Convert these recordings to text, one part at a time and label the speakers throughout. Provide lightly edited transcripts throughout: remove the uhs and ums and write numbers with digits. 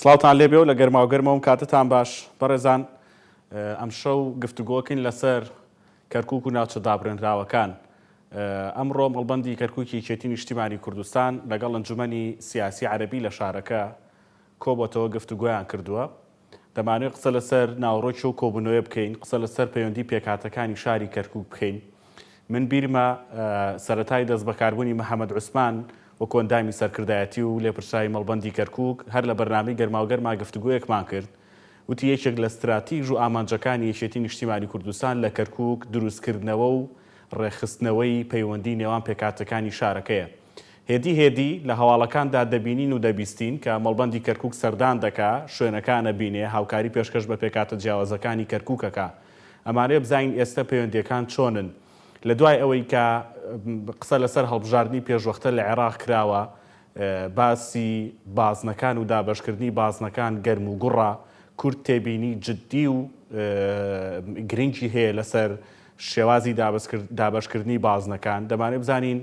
Speaker 1: سڵاوتان لێبێ و لە گەرماوگەرمەوەم کاتتان باش بەڕێزان ئەمشەو گفتوگۆکەین لەسەر کەرکوک و ناوچە دابڕێنراوەکان ئەمڕۆ مەڵبەندی کەرکوکی یەکێتی نیشتیمانی کوردستان لەگەڵ ئەنجومەنی سیاسی عەرەبی لە شارەکە کۆبۆتەوە گفتوگۆیان کردووە دەمانەوێت قسە لەسەر ناوەڕۆکی ئەو کۆبوونەوەیە بکەین، قسە لەسەر پەیوەندی پێکهاتەکانی شاری کەرکووک بکەین. من بیرمە سەرەتای دەستبەکاربوونی محەمەد عوسمان وەکو ئەندامی سەرکردایەتی و لێپرسراوی مەڵبەندی کەرکووک، هەر لە بەرنامەی گەرماوگەرما گفتوگۆیەکمان کرد، وتی یەکێک لە ستراتیژ و ئامانجەکانی یەکێتی نیشتیمانی کوردستان لە کەرکووک دروستکردنەوە و ڕێکخستنەوەی پەیوەندی نێوان پێکهاتەکانی شارەکەیە. هێدی هێدی لە هەواڵەکاندا دەبینین و دەبیستین کە مەڵبەندی کەرکوک سەردان دەکا، شوێنەکان ئەبینێ، هاوکاری پێشکەش بە پێکهاتە جیاوازەکانی کەرکوک ئەکا. ئەمانەوێ بزانین ئێستە پەیوەندییەکان چۆنن؟ لە دوای ئەوەی کە قسە لەسەر هەڵبژاردنی پێشوەختە لە عێراق کراوە، باسی بازنەکان و دابەشکردنی بازنەکان گەرم و گوڕە، کورد تێبینی جددی و گرنگی هەیە لەسەر شێوازی دابەشکردنی بازنەکان، دەمانەوێ بزانین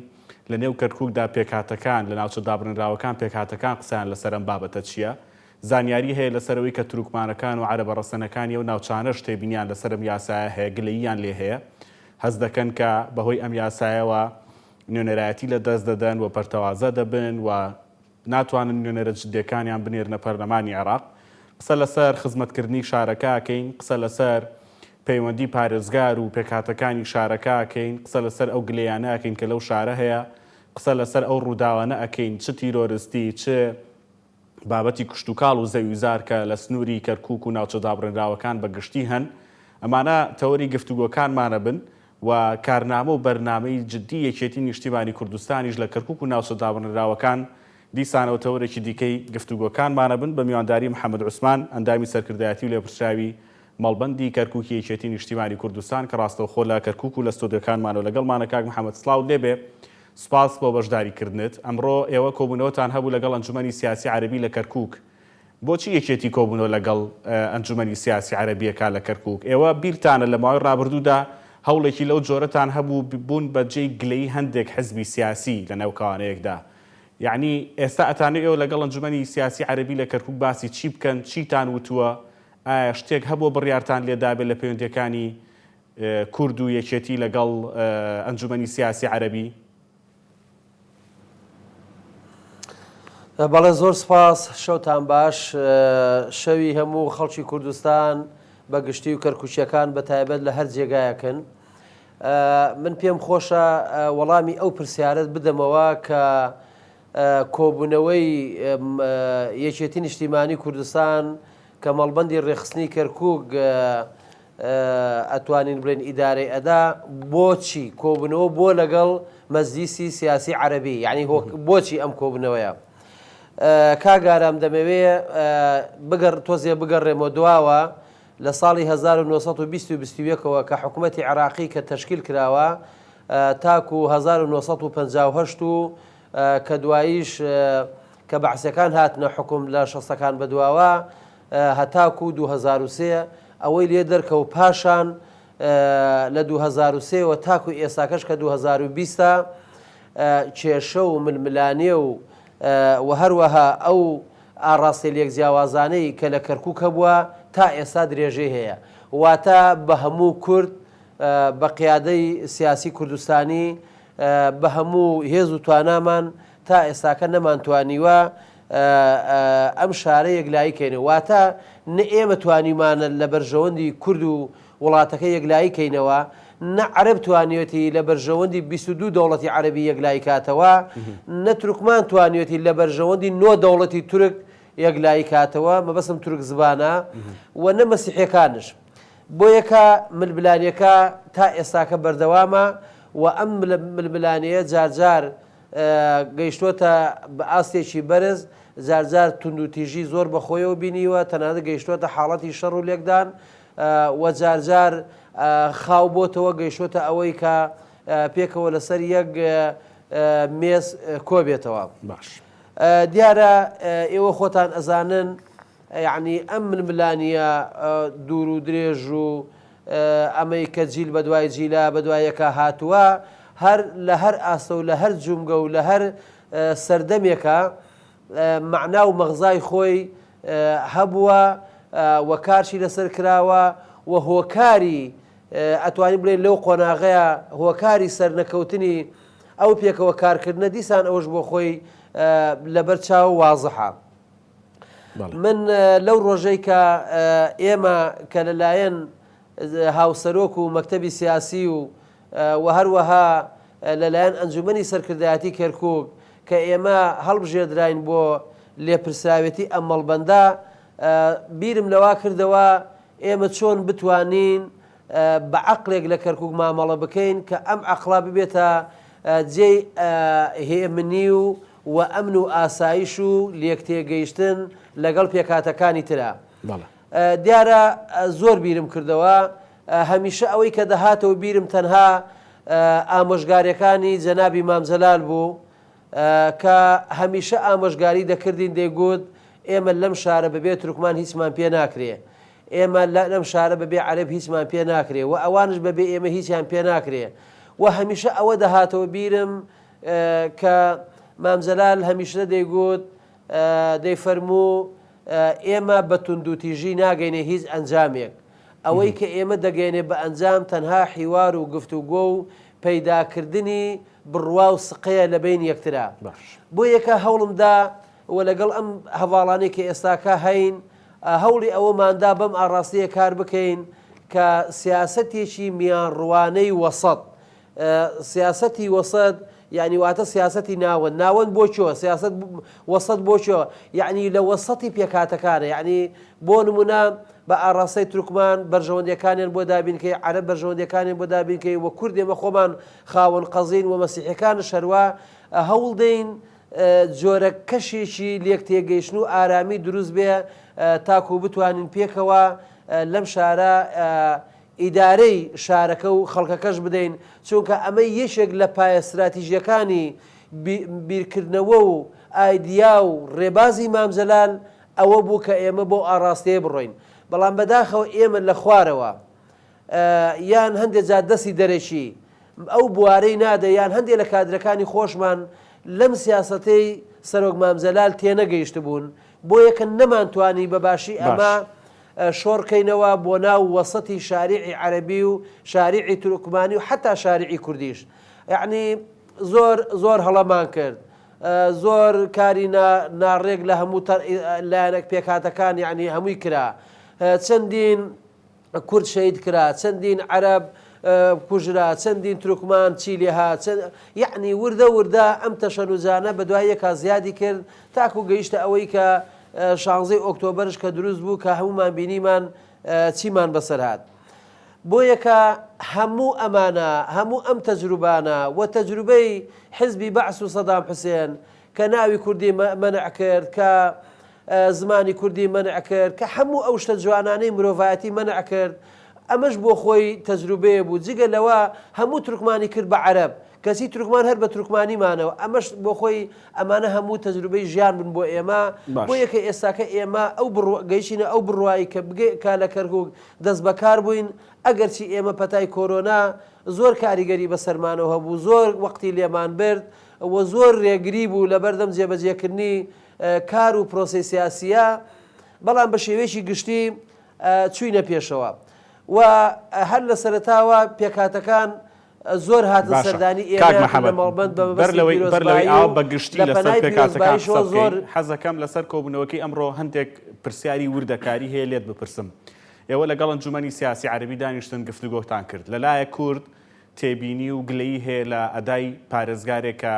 Speaker 1: لە نێو کەرکوکدا پێکهاتەکان، لە ناوچە دابڕێنراوەکان پێکهاتەکان قسەیان لەسەر ئەم بابەتە چییە؟ زانیاری هەیە لەسەر ئەوەی کە تورکمانەکان و عەرەبە ڕەسەنەکانی ئەو ناوچانەش تێبینیان لەسەر ئەم یاسایە هەیە، گلەییان لێ هەیە، هەست دەکەن کە بەهۆی ئەم یاسایەوە نوێنەرایەتی لەدەست دەدەن و پەرتەوازە دەبن و ناتوانن نوێنەرە جددیەکانیان بنێرنە پەرلەمانی عێراق. قسە لەسەر خزمەتکردنی شارەکە ئەکەین، قسە لەسەر پەیوەندی پارێزگار و پێکهاتەکانی شارەکە ئەکەین، قسە لەسەر ئەو گلەیانە ئەکەین کە لەو شارە هەیە، قسە لەسەر ئەو ڕووداوانە ئەکەین چ تیرۆرستی چ بابەتی کشتوکاڵ و زەویوزار کە لە سنووری کەرکووک و ناوچە دابڕێنراوەکان بە گشتی هەن. ئەمانە تەوەری گفتوگۆکانمانە بن و کارنامە و بەرنامەی جددی یەکێتی نیشتیمانی کوردستانیش لە کەرکوک و ناوچە دابڕێنراوەکان دیسانەوە تەوەرێکی دیکەی گفتوگۆکانمانە بن بە میوانداری محەمەد عوسمان ئەندامی سەرکردایەتی و لێپرسراوی مەڵبەندی کەرکوکی یەکێتی نیشتیمانی کوردستان کە ڕاستەوخۆ لە کەرکوک و لە ستۆدیۆکانمانەوە لەگەڵمانە کاک محەمەد سڵاوت لێبێ سوپاس بۆ بەشداری کردنت ئەمڕۆ ئێوە کۆبوونەوەتان هەبوو لەگەڵ ئەنجومەنی سیاسی عەرەبی لە کەرکوک بۆچی یەکێتی کۆبوونەوە لەگەڵ ئەنجومەنی سیاسی عەرەبیەکە لە کەرکوک؟ ئێوە بیرتانە لە ماوەی ڕابردوودا هەوڵێکی لەو جۆرەتان هەبوو بوون بە جێی گلەیی هەندێک حزبی سیاسی لە نێو کەوانەیەکدا؟ یەعنی ئێستا ئەتانەوێ ئێوە لەگەڵ ئەنجومەنی سیاسی عەرەبی لە کەرکوک باسی چی بکەن؟ چیتان وتووە؟ ئایا شتێک هەبووە بڕیارتان لێ دابێ لە پەیوەندیەکانی کورد و یەکێتی لەگەڵ ئەنجومەنی سیاسی عەرەبی؟
Speaker 2: بەڵێ زۆر سپاس شەوتان باش شەوی هەموو خەڵکی کوردستان بە گشتی و کەرکوچیەکان بە تایبەت لە هەر جێگایەکن من پێم خۆشە وەڵامی ئەو پرسیارت بدەمەوە کە کۆبوونەوەی یەکێتی نیشتیمانی کوردستان کە مەڵبندی ڕێخستنی کەرکک ئەتوانین بڵێین ئیدارەی ئەدا بۆچی کۆبوونەوە بۆ لەگەڵ مەجلیسی سیاسی عەرەبی یعنی بۆچی ئەم کۆبوونەوەیە کاک ئارام دەمەوێ بگەڕ تۆزێ بگەڕێمەوە دواوە لە ساڵی 1920 و 21ەوە کە حکوومەتی عراقی کە تەشکیل کراوە تاکو 1958 و کە دواییش کە بەعسەکان هاتنە حکوم لە شەستەکان بەدواوە هەتاکوو 2003 ئەوەی لێ دەرکەوت پاشان لە 2003 وە تاکو ئێستاکەش کە 2020 ە کێشە و ململانێ و و هەروەها ئەو ئاڕاستەی لێک جیاوازانەی کە لە کەرکوک هەبووە تا ئێستا درێژەی هەیە واتە بە هەموو کورد بە قیادەی سیاسی کوردستانی بە هەموو هێز و توانامان تا ئێستاکە نەمانتوانیوە ئەم شارە یەکلایی کەینەوە واتە نە ئێمە توانیومانە لە بەرژەوەندی کورد و وڵاتەکە یەکلایی کەینەوە نە عەرەب توانیوێتی لە بەرژەوەندی 22 دەوڵەتی عەرەبی یەکلایی کاتەوە نە تورکمان توانیوێتی لە بەرژەوەندی نۆ دەوڵەتی تورک یەکلایی کاتەوە مەبەستم تورک زبانە و نە مەسیحیەکانش بۆیەکە ململانێکە تا ئێستاکە بەردەوامە و ئەم ململانێیە جارجار گەیشتۆتە ئاستێکی بەرز، جارجار توندوتیژی زۆر بەخۆیەوە بینیوە، تەنانەت گەیشتۆتە حاڵەتی شەڕ و لێکدان و جارجار خاو بۆتەوە، گەیشتۆتە ئەوەی کە پێکەوە لەسەر یەک مێز کۆبێتەوە.
Speaker 1: باش.
Speaker 2: دیارە ئێوە خۆتان ئەزانن یەعنی ئەم ململانییە دوور و درێژ و ئەمەی کە جیل بە دوای جیلا بە دوای یەکا هاتووە هەر لە هەر ئاستە و لە هەر جومگە و لە هەر سەردەمێکا مەعنا و مەغزای خۆی. هەبووە و کارشی لەسەر کراوە و هۆکاری ئەتوانین بڵێین لەو قۆناغەیە هۆکاری سەرنەکەوتنی ئەو پێکەوە کارکردنە دیسان ئەوەش بۆ خۆی لەبەر چاو وازحە. من لەو ڕۆژەی کە ئێمە کە لەلایەن هاوسەرۆک و مەکتەبی سیاسی و و هەروەها لەلایەن ئەنجومەنی سەرکردایەتی کەرکوک کە ئێمە هەڵبژێردراین بۆ لێپرسراوێتی ئەم مەڵبەندە بیرم لەوە کردەوە ئێمە چۆن بتوانین بە عەقڵێک لە کەرکوک مامەڵە بکەین کە ئەم عەقڵە ببێتە جێی هێمنی و و ئەمن و ئاسایش و لێکتێگەیشتن لەگەڵ پێکهاتەکانی ترا. دیارە زۆر بیرم کردەوە، هەمیشە ئەوەی کە دەهاتەوە بیرم تەنها ئامۆژگاریەکانی جەنابی مام جەلال بوو کە هەمیشە ئامۆژگاری دەکردین دەیگوت ئێمە لەم شارە بەبێ تورکمان هیچمان پێ ناکرێ، ئێمە لەم شارە بەبێ عەرەب هیچمان پێ ناکرێ و ئەوانش بەبێ ئێمە هیچیان پێ ناکرێ و هەمیشە ئەوە دەهاتەوە بیرم کە مام جەلال هەمیشە دەیگوت دەیفەرموو ئێمە بە توندوتیژی ناگەینە هیچ ئەنجامێک، ئەوەی کە ئێمە دەگەیەنێ بە ئەنجام تەنها حیوار و گفتوگۆ و پەیداکردنی بڕوا و سقەیە لە بەین یەکترا. بۆیەکە هەوڵم دا و لەگەڵ ئەم هەڤاڵانەی کە ئێستاکە هەین هەوڵی ئەوەمان دا بەم ئاڕاستەیە کار بکەین کە سیاسەتێکی میانڕوانەی وەسەت سیاسەتی وەسەت یعنی واتە سیاسەتی ناوەند، ناوەند بۆ کوێ؟ سیاسەت وەسەت بۆ کوێ؟ یعنی لە وەسەتی پێکهاتەکانە، یعنی بۆ نمونە بە ئاڕاستەی تورکمان بەرژەوەندیەکانیان بۆ دابینکەی، عەرەب بەرژەوەندیەکانیان بۆ دابینکەی و کورد ئێمە خۆمان خاوەن قەزین و مەسیحیەکانش هەروا هەوڵدەین جۆرە کەشێکی لێکتێگەیشتن و ئارامی دروست بێ تاکو بتوانین پێکەوە لەم شارە ئیدارەی شارەکە و خەڵکەکەش بدەین، چونکە ئەمە یەکێک لە پایە ستراتیژییەکانی بیرکردنەوە و ئایدیا و ڕێبازی مام جەلال ئەوە بوو کە ئێمە بەو ئاڕاستەیە بڕۆین، بەڵام بەداخەوە ئێمە لە خوارەوە یان هەندێ جار دەستی دەرەکی ئەو بوارەی نادە یان هەندێ لە کادرەکانی خۆشمان لەم سیاسەتەی سەرۆک مام جەلال تێنەگەیشتبوون، بۆیە کە نەمانتوانی بە باشی ئەمە شۆڕکەینەوە بۆ ناو وەسەتی شاریعی عەرەبی و شاریعی تورکمانی و حەتا شاریعی کوردیش. یەعنی زۆر زۆر هەڵەمان کرد. زۆر کاری نا ناڕێک لە هەموو لایەنە پێکهاتەکان یەعنی هەمووی کرا. چەندین کورد شەهید کرا، چەندین عەرەب کوژرا، چەندین تورکمان چی لێ هات، یەعنی وردە وردە ئەم تەشەنوجانە بەدوای یەکا زیادی کرد تاکوو گەیشتە ئەوەی کە شانزەی ئۆکتۆبەرش کە دروست بوو کە هەموومان بینیمان چیمان بەسەر هات. بۆیە کە هەموو ئەمانە، هەموو ئەم تەجروبانە و تەجروبەی حزبی بەعس و سەدام حوسێن کە ناوی کوردی مەنع کرد، کە زمانی کوردی مەنع کرد، کە هەموو ئەو شتە جوانانەی مرۆڤایەتی مەنع کرد، ئەمەش بۆ خۆی تەجروبەیە بوو. جگە لەوە هەموو تورکمانی کرد بە عەرەب. کەچی تورکمان هەر بە تورکمانی مانەوە، ئەمەش بۆ خۆی ئەمانە هەموو تەجروبەی ژیان بوون بۆ ئێمە،
Speaker 1: باش.
Speaker 2: بۆیە کە ئێستاکە ئێمە ئەو بڕوا گەیشتینە ئەو بڕوایەی کە بگەی کە لە کەرکوک دەست بەکار بووین، ئەگەرچی ئێمە پەتای کۆرۆنا زۆر کاریگەری بەسەرمانەوە هەبوو، زۆر وەقتی لێمان برد و زۆر رێگری بوو لەبەردەم جێبەجێکردنی کار و پرۆسەی سیاسییە، بەڵام بە شێوەیەکی گشتی چووینە پێشەوە و هەر لە سەرەتاوە پێکهاتەکان زۆر هاتن
Speaker 1: باشە
Speaker 2: سەردانی
Speaker 1: کاک
Speaker 2: ئێمەیان کرد لە
Speaker 1: محەمەد
Speaker 2: مەڵبەند بە
Speaker 1: بەر
Speaker 2: مەبەستی
Speaker 1: لەوەی بەر لەوەی
Speaker 2: پیرۆزبایی
Speaker 1: ئاوا
Speaker 2: و
Speaker 1: بە گشتی
Speaker 2: لە
Speaker 1: لەسەر
Speaker 2: پەنای
Speaker 1: پێکهاتەکان قسە
Speaker 2: پیرۆزباییشەوە
Speaker 1: بکەین
Speaker 2: زۆر
Speaker 1: حەزەکەم لەسەر کۆبوونەوەکەی ئەمڕۆ هەندێک پرسیاری وردەکاری هەیە لێت بپرسم ئێوە لەگەڵ ئەنجومەنی سیاسی عەرەبی دانیشتن گفتوگۆتان کرد لەلایەک کورد تێبینی و گلەیی هەیە لە ئەدای پارێزگارێک کە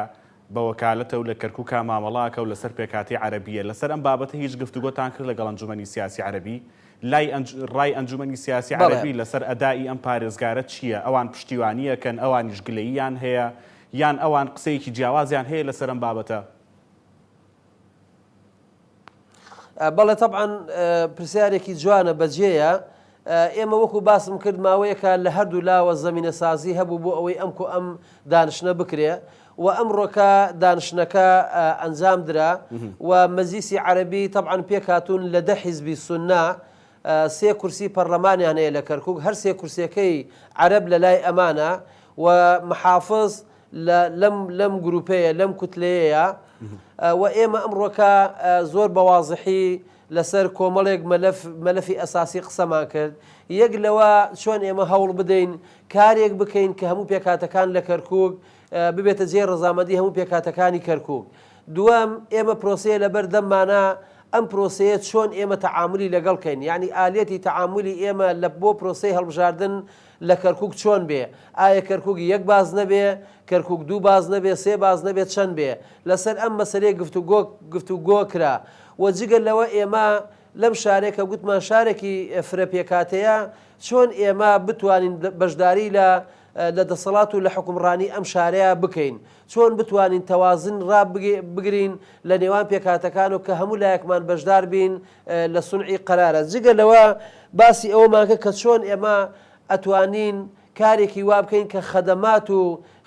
Speaker 1: بە وەکالەتە و لە کەرکوکا مامەڵە ئەکا و لەسەر پێکهاتەی عەرەبییە لەسەر ئەم بابەتە هیچ گفتوگۆتان کرد لەگەڵ ئەنجومەنی سیاسی عەرەبی؟ لای ئەنج ڕای ئەنجومەنی سیاسی
Speaker 2: بەڵێ.
Speaker 1: عەرەبی لەسەر ئەدائی ئەم پارێزگارە چییە؟ ئەوان پشتیوانی ئەکەن، ئەوانیش گلەییان هەیە، یان ئەوان قسەیەکی جیاوازیان هەیە لەسەر ئەم بابەتە؟
Speaker 2: بەڵێ تەبعەن پرسیارێکی جوانە بەجێیە. ئێمە وەکو باسم کرد ماوەیەکە لە هەردوو لاوە زەمینەسازی هەبوو بۆ ئەوەی ئەم کۆ ئەم دانیشتنە بکرێ و ئەمڕۆکە دانیشتنەکە ئەنجام درا و مەجلیسی عەرەبی تەبعەن پێکهاتوون لە دە حیزبی سوننە سێ کورسی پەرلەمانیان هەیە لە کەرکوک هەر سێ کورسیەکەی عەرەب لە لای ئەمانە و محافز لە لەم لەم گروپەیە لەم کوتلەیەیە و ئێمە ئەمڕۆکە زۆر بە وازحی. لەسەر کۆمەڵێک مەلەف مەلەفی ئەساسی قسەمان کرد یەک لەوە چۆن ئێمە هەوڵ بدەین کارێک بکەین کە هەموو پێکهاتەکان لە کەرکوک ببێتە جێی ڕەزامەندی هەموو پێکهاتەکانی کەرکوک. دووەم، ئێمە پرۆسەیە لەبەر دەممانە، ئەم پرۆسەیە چۆن ئێمە تەعامولی لەگەڵ کەین، یانی ئالیەتی تەعامولی ئێمە لە بۆ پرۆسەی هەڵبژاردن لە کەرکوک چۆن بێ، ئایا کەرکوک یەک بازنە بێ، کەرکوک دوو بازنە بێ، سێ بازنە بێ، چەند بێ؟ لەسەر ئەم مەسەلەیە گفتوگۆ گفتوگۆ کرا و جگە لەوە ئێمە لەم شارەی کە گوتمان شارێکی فرە پێکهاتەیە، چۆن ئێمە بتوانین بەشداری لە لە دەسەڵات و لە حوکمڕانی ئەم شارەیا بکەین؟ چۆن بتوانین تەوازن ڕابگرین لە نێوان پێکهاتەکان و کە هەموو لایەکمان بەشدار بین لە سونعی قەرارە؟ جگە لەوە باسی ئەوەمان کرد کە چۆن ئێمە ئەتوانین کارێکی وا بکەین کە خەدەمات و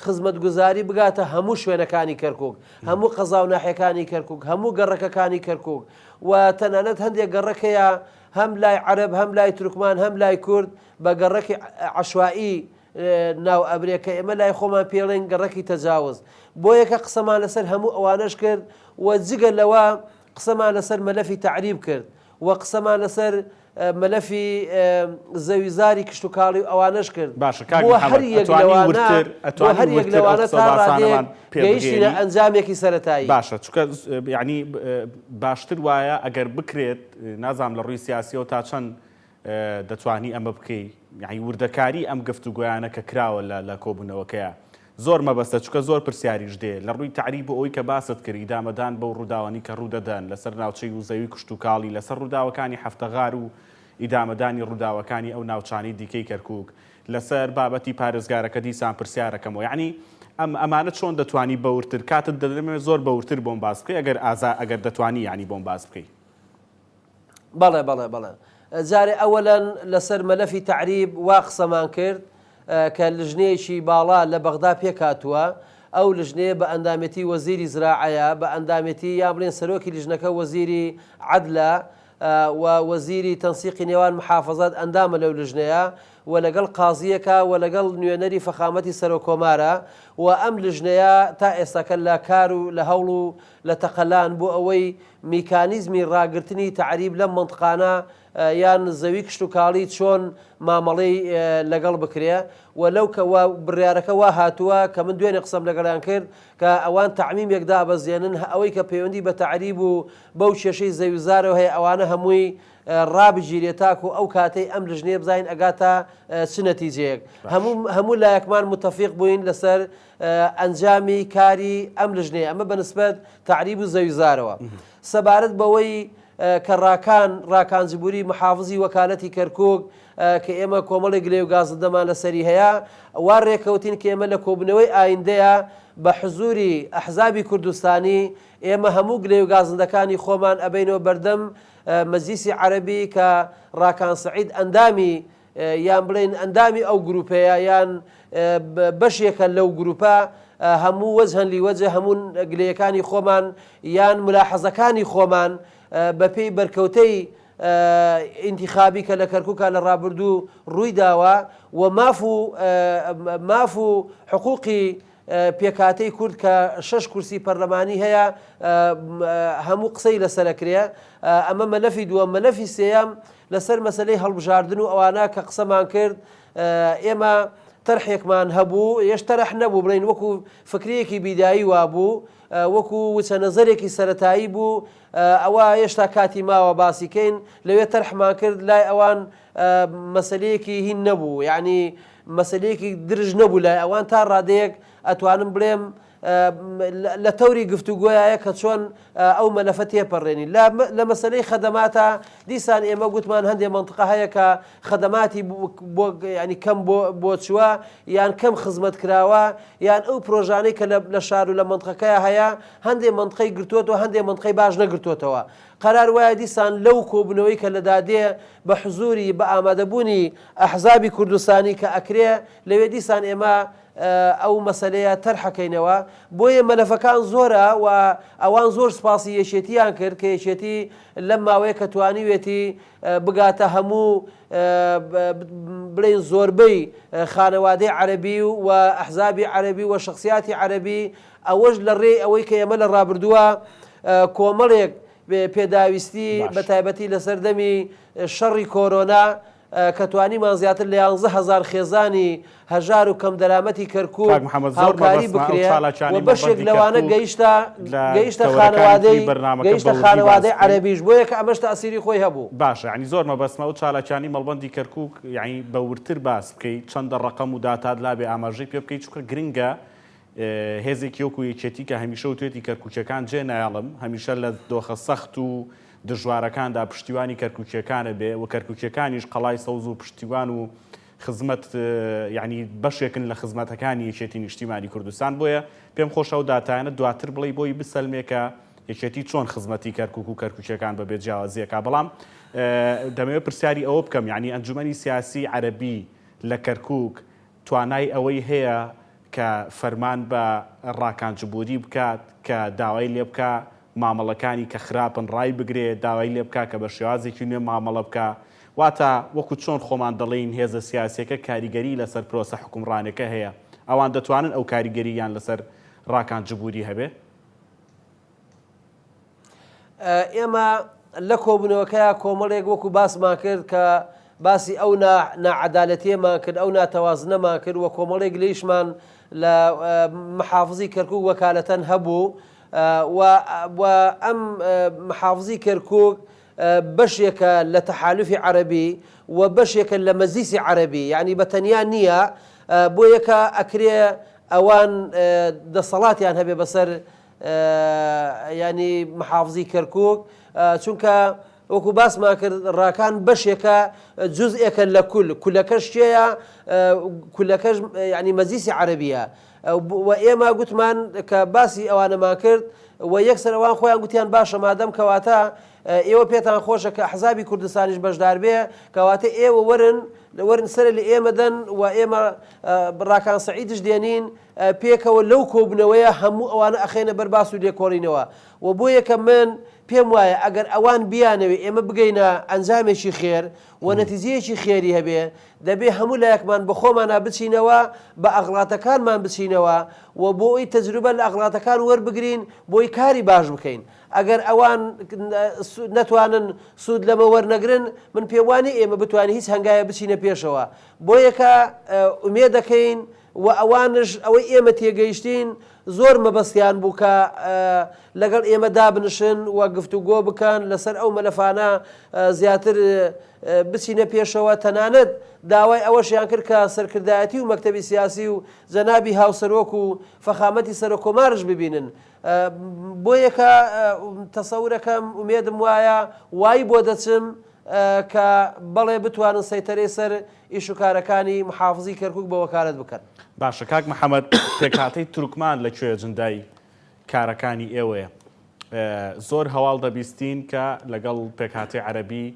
Speaker 2: خزمەتگوزاری بگاتە هەموو شوێنەکانی کەرکوک، هەموو قەزا و ناحیەکانی کەرکوک، هەموو گەڕەکەکانی کەرکوک و تەنانەت هەندێک گەڕەک هەیە هەم لای عەرەب هەم لای تورکمان هەم لای کورد بە گەڕەکی عەشوائی ناو ئەبرێ کە ئێمە لای خۆمان پێڵێن گەڕەکی تەجاوز. بۆیە کە قسەمان لەسەر هەموو ئەوانەش کرد و جگە لەوە قسەمان لەسەر مەلەفی تەعریب کرد و قسەمان لەسەر مەلەفی زەویزاری کشتوکاڵی و ئەوانەش کرد.
Speaker 1: باشە کاک
Speaker 2: بۆ
Speaker 1: محەمەد
Speaker 2: هەر یەک
Speaker 1: ئەتوانی
Speaker 2: لەوانە
Speaker 1: وردتر
Speaker 2: بۆ
Speaker 1: ئەتوانی
Speaker 2: هەر یەک
Speaker 1: وردتر ئەو
Speaker 2: لەوانە
Speaker 1: قسە
Speaker 2: تا ڕادەیەک
Speaker 1: باسانەمان پێ
Speaker 2: گەیشتینە
Speaker 1: بگەیەنی؟
Speaker 2: ئەنجامێکی سەرەتایی.
Speaker 1: باشە چونکە یانی باشتر وایە ئەگەر بکرێت نازانم لە ڕووی سیاسیەوە تا چەند دەتوانی ئەمە بکەی یانی وردەکاری ئەم گفتوگۆیانە کە کراوە لە لە کۆبوونەوەکەیا زۆر مەبەستە چونکە زۆر پرسیاریش دێ لە ڕووی تەعریب و ئەوەی کە باست کرد ئیدامەدان بەو ڕووداوانەی کە ڕوودەدەن لەسەر ناوچەی وزەوی کشتوکاڵی لەسەر ڕووداوەکانی حەفتەغار و ئیدامەدانی ڕووداوەکانی ئەو ناوچانەی دیکەی کەرکوک لەسەر بابەتی پارێزگارەکە دیسان پرسیارەکەمەوە یانی ئەم ئەمانە چۆن دەتوانی بەوردتر کاتت دەدەمێ زۆر بەوردتر بۆم باس بکەی ئەگەر ئازا ئەگەر دەتوانی یانی بۆم باس بکەی.
Speaker 2: بەڵێ بەڵێ بەڵێ جارێ ئەوەلەن لەسەر مەلەفی تەعریب وا قسەمان کرد کە لژنەیەکی باڵا لە بەغدا پێکهاتووە ئەو لژنەیە بە ئەندامێتی وەزیری زراعەیە بە ئەندامێتی یان بڵێن سەرۆکی لژنەکە وەزیری عەدلە و وەزیری تەنسیقی نێوان محافەزات ئەندامە لەو لژنەیە و لەگەڵ قازییەکە و لەگەڵ نوێنەری فەخامەتی سەرۆک کۆمارە و ئەم لژنەیە تا ئێستاکە لە کار و لە هەوڵ و لە تەقەلان بۆ ئەوەی میکانیزمی ڕاگرتنی تەعریب لەم مەنتقانە یان زەوی کشتوکاڵی چۆن مامەڵەی لەگەڵ بکرێ و لەو کە و بڕیارەکە وا هاتووە کە من دوێنێ قسەم لەگەڵیان کرد کە ئەوان تەعمیمێک دابەزێنن ئەوەی کە پەیوەندی بە تەعریب و بەو کێشەی زەویوزارەوە هەیە ئەوانە هەمووی ڕابگیرێ تاکو ئەو کاتەی ئەم لژنەیە بزانین ئەگاتە چ نەتیجەیەک هەموو هەموو لایەکمان متەفیق بووین لەسەر ئەنجامی کاری ئەم لژنەیە، ئەمە بە نسبەت تەعریب و زەویزارەوە. سەبارەت بەوەی کە ڕاکان ڕاکان جبوری محافزی وەکالەتی کەرکوک کە ئێمە کۆمەڵێک گلەی و گازندەمان لەسەری هەیە، وا ڕێکەوتین کە ئێمە لە کۆبوونەوەی ئایندەیا بە حزوری ئەحزابی کوردستانی ئێمە هەموو گلەی و گازندەکانی خۆمان ئەبەینەوە بەردەم مەجلیسی عەرەبی کە ڕاکان سەعید ئەندامی یان بڵێین ئەندامی ئەو گروپەیە یان بەشێکە لەو گروپە هەموو وەجهەن لیوەجە هەموو گلەیەکانی خۆمان یان ملاحەزەکانی خۆمان بەپێی بەرکەوتەی ئینتیخابی کە لە کەرکووکە لە ڕابردوو ڕووی داوە و ماف و ماف و حقوقی پێکهاتەی کورد کە شەش کورسی پەرلەمانی هەیە هەموو قسەی لەسەرەکرێ ئەمە مەلەفی دووەم مەلەفی سێیەم لەسەر مەسەلەی هەڵبژاردن و ئەوانە کە قسەمان کرد ئێمە تەرحێکمان هەبوو یش تەرح نەبوو بڵین وەکو فکرەیەکی بیدایی وابوو وەکو وچە نەزەرێکی سەتایی بوو ئەوە هێشتا کاتی ماوە باسیکەین لەوێ تەرحمان کرد لای ئەوان مەسلەیەکی هین نەبوو یعنی مەسلەیەکی درژ نەبوو لای ئەوان تا ڕادەیەک ئەتوانم بڵێم لە تەوری گفتوگۆیایە کە چۆن ئەو مەلەفە تێپەڕێنین. لە مەسەلەی خەدەماتە دیسان ئێمە گوتمان هەندێ مەنتقە هەیە کە خەدەماتی بۆ یانی کەم بۆ چووە یان کەم خزمەت کراوە یان ئەو پرۆژانەی کە لە شار و لە مەنتقەکەیا هەیە هەندێ مەنتقەی گرتووەتەوە هەندێ مەنتقەی باش نەگرتووەتەوە. قەرار وایە دیسان لەو کۆبوونەوەی کە لە دادێ بە حزووری بە ئامادەبوونی ئەحزابی کوردستانی کە ئەکرێ لەوێ دیسان ئێمە ئەو مەسەلەیە تەرحەکەینەوە، بۆیە مەلەفەکان زۆرە و ئەوان زۆر سوپاسی یەکێتییان کرد کە یەکێتی لەم ماوەیە کە توانیوێتی بگاتە هەموو بڵێین زۆربەی خانەوادەی عەرەبی و ئەحزابی عەرەبی و شەخسیاتی عەرەبی ئەوەش لە ڕێی ئەوەی کە ئێمە لە ڕابردووە کۆمەڵێک. پێداویستی بە تایبەتی لە سەردەمی شەڕی کۆرۆنا کە توانیمان زیاتر لە 11 هەزار خێزانی هەژار و کەمدەرامەتی کەرکوک
Speaker 1: کاک محەمەد زۆر
Speaker 2: هاوکاری
Speaker 1: مەبەستمە ئەو
Speaker 2: بکرێ و
Speaker 1: چالاکیانەی
Speaker 2: بەشێک
Speaker 1: مەڵبەندی
Speaker 2: لەوانە
Speaker 1: کەرکوک
Speaker 2: گەیشتە
Speaker 1: لە
Speaker 2: گەیشتە
Speaker 1: تەوەرەکانی تری
Speaker 2: خانەوادەی
Speaker 1: بەرنامەکە
Speaker 2: گەیشتە
Speaker 1: بە وردی باس
Speaker 2: خانەوادەی
Speaker 1: بکەین.
Speaker 2: عەرەبیش بۆیە کە ئەمەش تەئسیری خۆی هەبوو.
Speaker 1: باشە یانی زۆر مەبەستمە ئەو چالاکیانەی مەڵبەندی کەرکوک یانی بە وردتر باس بکەی چەندە ڕەقەم و داتات لابێ ئاماژەی پێ بکەی چونکە گرنگە هێزێکی وەکو یەکێتی کە هەمیشە وتوێتی کەرکوکیەکان جێ نایەڵم هەمیشە لە دۆخە سەخت و دژوارەکاندا پشتیوانی کەرکوکیەکانە بێ و کەرکوکیەکانیش قەڵای سەوز و پشتیوان و خزمەت یانی بەشێکن لە خزمەتەکانی یەکێتی نیشتیمانی کوردستان بۆیە پێم خۆشە ئەو داتایانە دواتر بڵێی بۆی بسەلمێ کە یەکێتی چۆن خزمەتی کەرکوک و کەرکوکیەکان بەبێ جیاوازیەکە بەڵام دەمەوێت پرسیاری ئەوە بکەم یعنی ئەنجومەنی سیاسی عەرەبی لە کەرکوک توانای ئەوەی هەیە کە فەرمان بە ڕاکان جبوری بکات کە داوای لێ بکا مامەڵەکانی کە خراپن ڕای بگرێ، داوای لێ بکا کە بە شێوازێکی نوێ مامەڵە بکا. واتە وەکو چۆن خۆمان دەڵێین هێزە سیاسیەکە کاریگەری لەسەر پرۆسە حوکمڕانێکە هەیە، ئەوان دەتوانن ئەو کاریگەرییان لەسەر ڕاکان جبوری هەبێ؟
Speaker 2: ئێمە لە کۆبوونەوەکەیا کۆمەڵێک وەکو باسمان کرد کە باسی ئەو ناعەدالەتیەمان کرد، ئەو ناتەوازنەمان کرد و کۆمەڵێک گلەیشمان لە محافزی کەرکوک وەکالەتەن هەبوو و و ئەم محافزی کەرکوک بەشێکە لە تەحالفی عەرەبی و بەشێکە لە مەجلیسی عەرەبی یعنی بە تەنیا نییە بۆ یەکە ئەکرێ ئەوان دەسەڵاتیان هەبێ بەسەر ینی محافزی کەرکک چونکە وەکو باسمان کرد ڕاکان بەشێکە جزئێکە لە کول کولەکەش کێیە کولەکەش ینی مەجلیسی عەرەبیە و ئێمە گوتمان کە باسی ئەوانەمان کرد و یەکسەر ئەوان خۆیان گوتیان باشە مادەم کەواتە ئێوە پێتان خۆشە کە ئەحزابی کوردستانیش بەشدار بێ کەواتە ئێوە وەرن وەرن سەر لە ئێمە دەن و ئێمە ڕاکان سەعیدش دێنین پێکەوە لەو کۆبوونەوەیە هەموو ئەوانە ئەخەینە بەر باس و لێکۆڵینەوە و بۆ یەکە من پێم وایە ئەگەر ئەوان بیانەوێ ئێمە بگەینە ئەنجامێکی خێر و نەتیجەیەکی خێری هەبێ دەبێ هەموو لایەکمان بە خۆمانا بچینەوە بە ئەغڵاتەکانمان بچینەوە و بۆ ئەوی تەجروبە لە ئەغڵاتەکان وەربگرین بۆی کاری باش بکەین ئەگەر ئەوان نەتوانن سوود لەمە وەرنەگرن من پێم وانیە ئێمە بتوانین هیچ هەنگاوێ بچینە پێشەوە بۆیەکە ئومێدەکەین و ئەوانش ئەوەی ئێمە تێگەیشتین زۆر مەبەستیان بوو کە لەگەڵ ئێمە دابنشن و گفتوگۆ بکەن لەسەر ئەو مەلەفانە زیاتر بچینە پێشەوە، تەنانەت داوای ئەوەشیان کرد کە سەرکردایەتی و مەکتەبی سیاسی و جەنابی هاوسەرۆک و فەخامەتی سەرۆککۆمارش ببینن. بۆیەکە تەسەورەکەم ئومێدم وایە وای بۆ دەچم کە بەڵێ بتوانن سەیتەرەی سەر ئیش و کارەکانی محافزی کەرکوک بە وەکالەت بکەن.
Speaker 1: باشە کاک محەمەد پێکهاتەی تورکمان لە کوێ ئەجندای کارەکانی ئێوەیە؟ زۆر هەواڵ دەبیستین کە لەگەڵ پێکهاتەی عەرەبی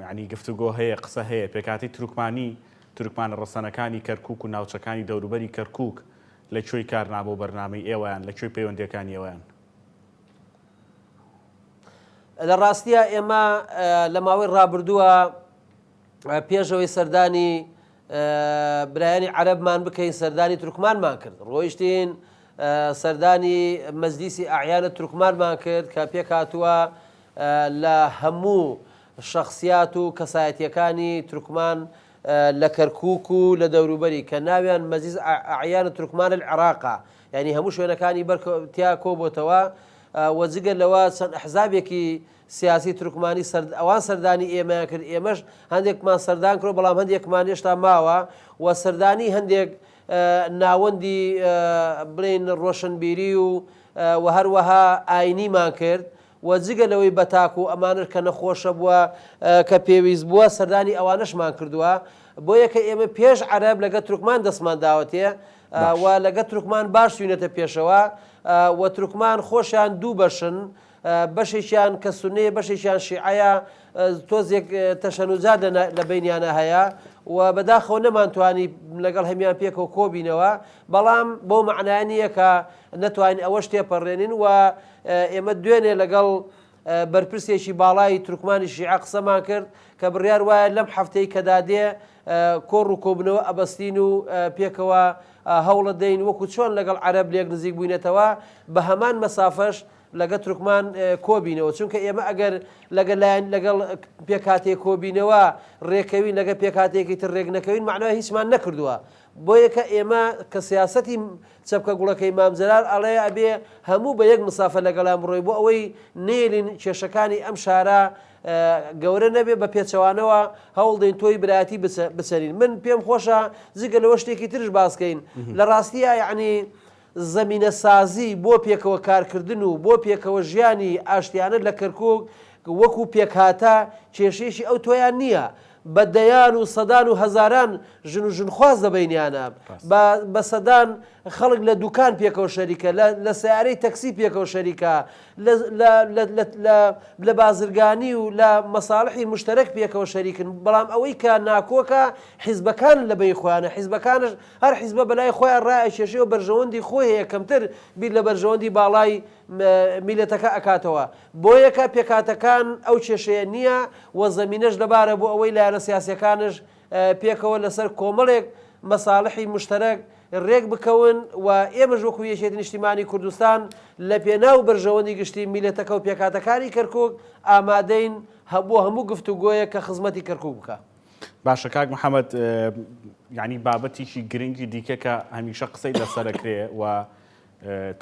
Speaker 1: یعنی گفتوگۆ هەیە قسە هەیە پێکهاتەی تورکمانی تورکمانە ڕەسەنەکانی کەرکوک و ناوچەکانی دەوروبەری کەرکوک لە کوێی کارنامە و بەرنامەی ئێوەیان لە کوێی پەیوەندیەکانی ئێوەیان؟
Speaker 2: لە ڕاستیا ئێمە لە ماوەی ڕابردووە پێش ئەوەی سەردانی برایانی عەرەبمان بکەین سەردانی تورکمانمان کرد ڕۆیشتین سەردانی مەجلیسی ئەعیانە تورکمانمان کرد کە پێکهاتووە لە هەموو شخصیات و کەسایەتیەکانی تورکمان لە کەرکک و لە دەوروبەری کە ناویان مەجلیس ئەعیان تورکمان العراقە یعنی هەموو شوێنەکانی بەر تیا کۆبۆتەوە و جگە لەوە چەند ئەحزابێکی سیاسی تورکمانی سەر ئەوان سەردانی ئێمەیان کرد ئێمەش هەندێکمان سەردان کرد بەڵام هەندێکمان هێشتا ماوە و سەردانی هەندێک ناوەندی بڵێین ڕۆشنبیری و و هەروەها ئاینیمان کرد و جگە لەوەی بە تاک و ئەمانەش کە نەخۆشە بووە کە پێویست بووە سەردانی ئەوانەشمان کردووە بۆیە کە ئێمە پێش عەرەب لەگە تورکمان دەستمان داوەتێ و لەگە تورکمان باش چوینەتە پێشەوە و تورکمان خۆشیان دوو بەشن بەشێکیان کە سوننەیە بەشێکیان شیعەیە تۆزێک تەشەنوجات لە بەینیانە هەیە و بەداخەوە نەمانتوانی لەگەڵ هەمیان پێکەوە کۆبینەوە بەڵام بەو مەعنایە نییە کە نەتوانین ئەوەش تێپەڕێنین و ئێمە دوێنێ لەگەڵ بەرپرسێکی باڵای تورکمانی شیعە قسەمان کرد کە بڕیار وایە لەم هەفتەی کە دادێ کۆڕ و کۆبنەوە ئەبەستین و پێکەوە هەوڵە دەین وەکو چۆن لەگەڵ عەرەب لێک نزیک بووینەتەوە بە هەمان مەسافەش. لەگە تورکمان کۆبینەوە چونکە ئێمە ئەگەر لەگە لایەن لەگەڵ پێکهاتەیەک کۆبینەوە رێکەوین لەگە پێکهاتەیەکی تر رێک نەکەوین مەعنای هیچمان نەکردووە بۆیە کە ئێمە کە سیاسەتی چەپکە گوڵەکەی مام جەلال ئەڵێ ئەبێ هەموو بە یەک مسافە لەگەڵیان بڕۆی بۆ ئەوەی نەیەلین کێشەکانی ئەم شارە گەورە نەبێ بە پێچەوانەوە هەوڵدەین تۆی برایەتی بچەنین من پێم خۆشە جگە لەوە شتێکی ترش باسکەین لە ڕاستیە یعنی زەمینەسازی بۆ پێکەوە کارکردن و بۆ پێکەوە ژیانی ئاشتیانە لە کەرکوک وەکو پێکهاتە کێشەیەکی ئەو تۆیان نییە بە دەیان و سەدان و هەزاران ژن و ژنخواز لە بەینیانە، بە بە سەدان خەڵک لە دوکان پێکەوە شەریکە، لە لە سەیارەی تەکسی پێکەوە شەریکە، لە لە لە لە لە لە بازرگانی و لە مەساڵحی موشتەرەک پێکەوە شەریکن، بەڵام ئەوەی کە ناکۆکە حیزبەکانن لە بەین خۆیانە، حیزبەکانش هەر حیزبە بەلای خۆیان ڕائەکێشێ و بەرژەوەندی خۆی هەیە کەمتر بیر لە بەرژەوەندی باڵای میللەتەکە ئەکاتەوە. بۆیەکە پێکهاتەکان ئەو کێشەیە نییە و زەمینەش لەبارە بۆ ئەوەی لایەنە سیاسیەکانش پێکەوە لەسەر کۆمەڵێک مەساڵحی موشتەرەک رێک بکەون و ئێمەش وەکو یەکێتی نیشتیمانی کوردستان لە پێناو بەرژەوەندی گشتی میللەتەکە و پێکهاتەکانی کەرکوک ئامادەین بۆ هەموو گفتوگۆیەک کە خزمەتی کەرکوک بکا.
Speaker 1: باشە کاک محەمەد یانی بابەتێکی گرنگی دیکە کە هەمیشە قسەی لەسەرەکرێ و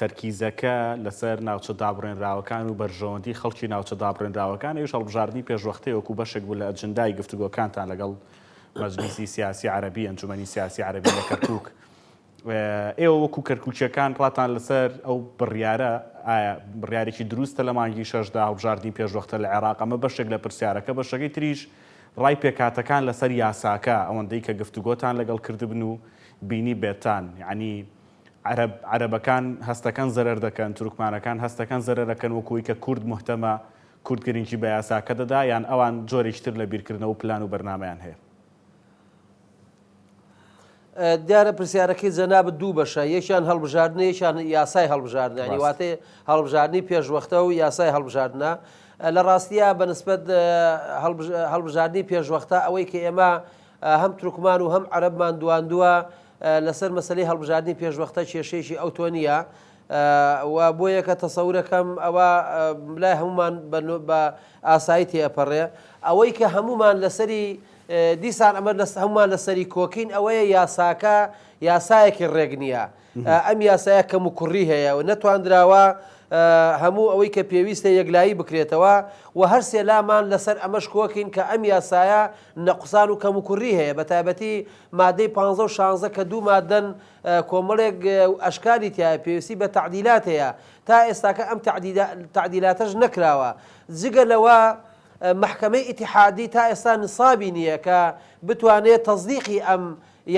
Speaker 1: تەرکیزەکە لەسەر ناوچە دابڕێنراوەکان و بەرژەوەندی خەڵکی ناوچە دابڕێنراوەکان، ئەویش هەڵبژاردنی پێشوەختەیە وەکو بەشێک بوو لە ئەجندای گفتوگۆکانتان لەگەڵ مەجلیسی سیاسی عەرەبی، ئەنجومەنی سیاسی عەرەبی لە کەرکوک. ئێوە وەکو کەرکوکییەکان ڕاتان لەسەر ئەو بڕیارە، ئایا بڕیارێکی دروستە لە مانگی شەشدا هەڵبژاردنی پێشوەختە لە عێراق؟ ئەمە بەشێک لە پرسیارەکە، بەشەکەی تریش ڕای پێکهاتەکان لەسەر یاساکە، ئەوەندەی کە گفتوگۆتان لەگەڵ کردبن و بینیبێتتان، یەعنی عەرەب عەرەبەکان هەستەکەن زەرەر دەکەن، تورکمانەکان هەستەکەن زەرەر ئەکەن وەکو ئەوەی کە کورد موهتەمە، کورد گرنگی بە یاساکە دەدا یان ئەوان جۆرێکی تر لە بیرکردنەوە و پلان و بەرنامەیان هەیە؟
Speaker 2: دیارە پرسیارەکەی جەنابت دوو بەشە، یەکیان هەڵبژاردنە یەکیان یاسای هەڵبژاردنە، یانی
Speaker 1: ڕاستە.
Speaker 2: واتە هەڵبژاردنی پێشوەختە و یاسای هەڵبژاردنە. لە ڕاستیا بە نسبەت هەڵبژاردنی پێشوەختە ئەوەی کە ئێمە هەم تورکمان و هەم عەرەبمان دواندووە لەسەر مەسەلەی هەڵبژاردنی پێشوەختە کێشەیەکی ئەوتۆ نییە و بۆیە کە تەسەورەکەم ئەوە لای هەمومان بە ئاسایی تێئەپەڕێ. ئەوەی کە هەمومان لەسەری دیسان ئەمە هەمومان لەسەری کۆکین ئەوەیە یاساکە یاسایەکی ڕێک نییە. ئەم یاسایە کەموکوڕی هەیە و نەتواندراوە هەموو ئەوەی کە پێویستە یەکلایی بکرێتەوە و هەرسێ لامان لەسەر ئەمەش کۆکین کە ئەم یاسایە نەقوسان و کەموکوڕی هەیە بەتایبەتی مادەی پانزە و شانزە کە دوو مادەن کۆمەڵێک ئەشکالی تیایە پێویستی بە تەعدیلات هەیە تا ئێستاکە ئەم تەعدیلاتەش نەکراوە جگە لەوە مەحکەمەی ئیتیحادی تا ئێستا نسابی نییە کە بتوانێت تەسدیقی ئەم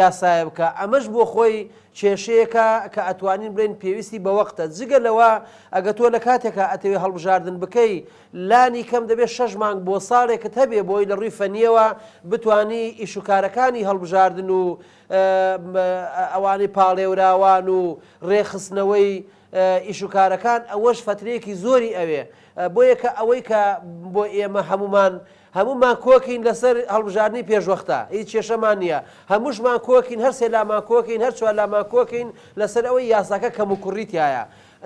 Speaker 2: یاسایە بکا، ئەمەش بۆ خۆی کێشەیەکە کە ئەتوانین بڵێین پێویستی بە وەقتە، جگە لەوە ئەگە تۆ لە کاتێکا ئەتەوێ هەڵبژاردن بکەی لانی کەم دەبێ شەش مانگ بۆ ساڵێکت هەبێ بۆی لە ڕووی فەنییەوە بتوانی ئیشوکارەکانی هەڵبژاردن و ئەوانەی پاڵێوراوان و ڕێکخستنەوەی ئیشوکارەکان ئەوەش فەترەیەکی زۆری ئەوێ بۆیە کە ئەوەی کە بۆ ئێمە هەموومان هەموومان کۆکین لەسەر هەڵبژاردنی پێشوەختە، هیچ کێشەمان نییە، هەمووشمان کۆکین، هەر سێ لامان کۆکین، هەر چوار لامان کۆکین لەسەر ئەوەی یاساکە کەموکوڕی تیایە.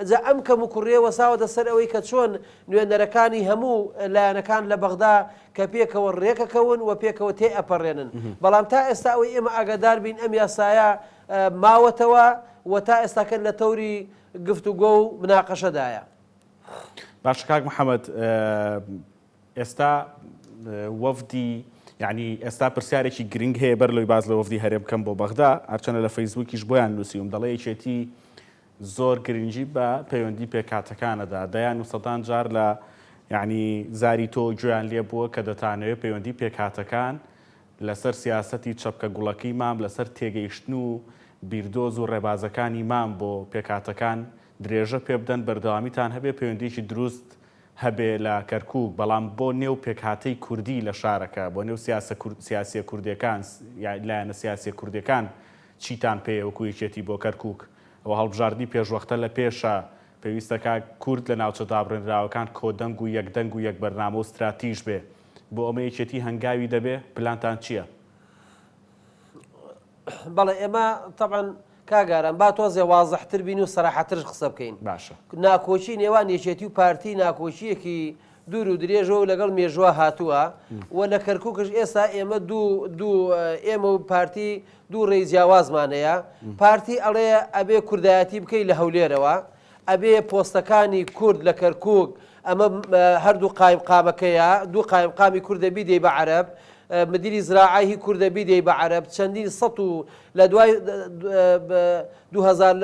Speaker 2: جا ئەم کەموکوڕییە وەساوەتە سەر ئەوەی کە چۆن نوێنەرەکانی هەموو لایەنەکان لە بەغدا کە پێکەوە رێکەکەون و پێکەوە تێئەپەڕێنن. بەڵام تا ئێستا ئەوەی ئێمە ئاگادار بین ئەم یاسایە ماوەتەوە و تا ئێستاکە لە تەوری گفتوگۆ و مناقەشەدایە.
Speaker 1: باشە کاک محەمەد، ئێستا وەفدی یانی ئێستا پرسیارێکی گرنگ هەیە بەر لەوەی باس لە وەفدی هەرێم بکەم بۆ بەغدا هەرچەندە لە فەیسبووکیش بۆیان نووسیوم دەڵێ یەکێتی زۆر گرنگی بە پەیوەندی پێکهاتەکانەدا دەیان و سەدان جار لە یعنی زاری تۆ گوێیان لێ بووە کە دەتانەوێت پەیوەندی پێکهاتەکان لەسەر سیاسەتی چەپکە گوڵەکەی مام لەسەر تێگەیشتن و بیردۆز و ڕێبازەکانی مام بۆ پێکهاتەکان درێژە پێبدەن بەردەوامیتان هەبێ پەیوەندیەکی دروست هەبێ لە کەرکوک، بەڵام بۆ نێو پێکهاتەی کوردی لە شارەکە، بۆ نێو سیاسە سیاسیە کوردیەکان، لایەنە سیاسیە کوردیەکان چیتان پێیە وەکو یەکێتی بۆ کەرکوک؟ ئەوە هەڵبژاردنی پێشوەختە لە پێشە، پێویستە کا کورد لە ناوچە دابڕێنراوەکان کۆدەنگ و یەکدەنگ و یەک بەرنامە و ستراتیژ بێ. بۆ ئەمە یەکێتی هەنگاوی دەبێ؟ پلانتان چیە؟
Speaker 2: بەڵێ ئێمە تەبعەن. کاک ئارام با تۆزێ وازحتر بین و سەراحەترش قسە بکەین.
Speaker 1: باشە.
Speaker 2: ناکۆکی نێوان یەکێتی و پارتی ناکۆکییەکی دوور و درێژە و لەگەڵ مێژووە هاتووە و لە کەرکوکش ئێستا ئێمە دوو دوو ئێمە و پارتی دوو ڕێی جیاوازمان هەیە. پارتی ئەڵێ ئەبێ کوردایەتی بکەی لە هەولێرەوە، ئەبێ پۆستەکانی کورد لە کەرکوک ئەمە هەردوو قایمقامەکەیە، دوو قایمقامی کوردە بیدەی بە عەرەب، مدیری زراعە هی کوردە بیدەی بە عەرەب، چەندین سەت و لە دوای 2000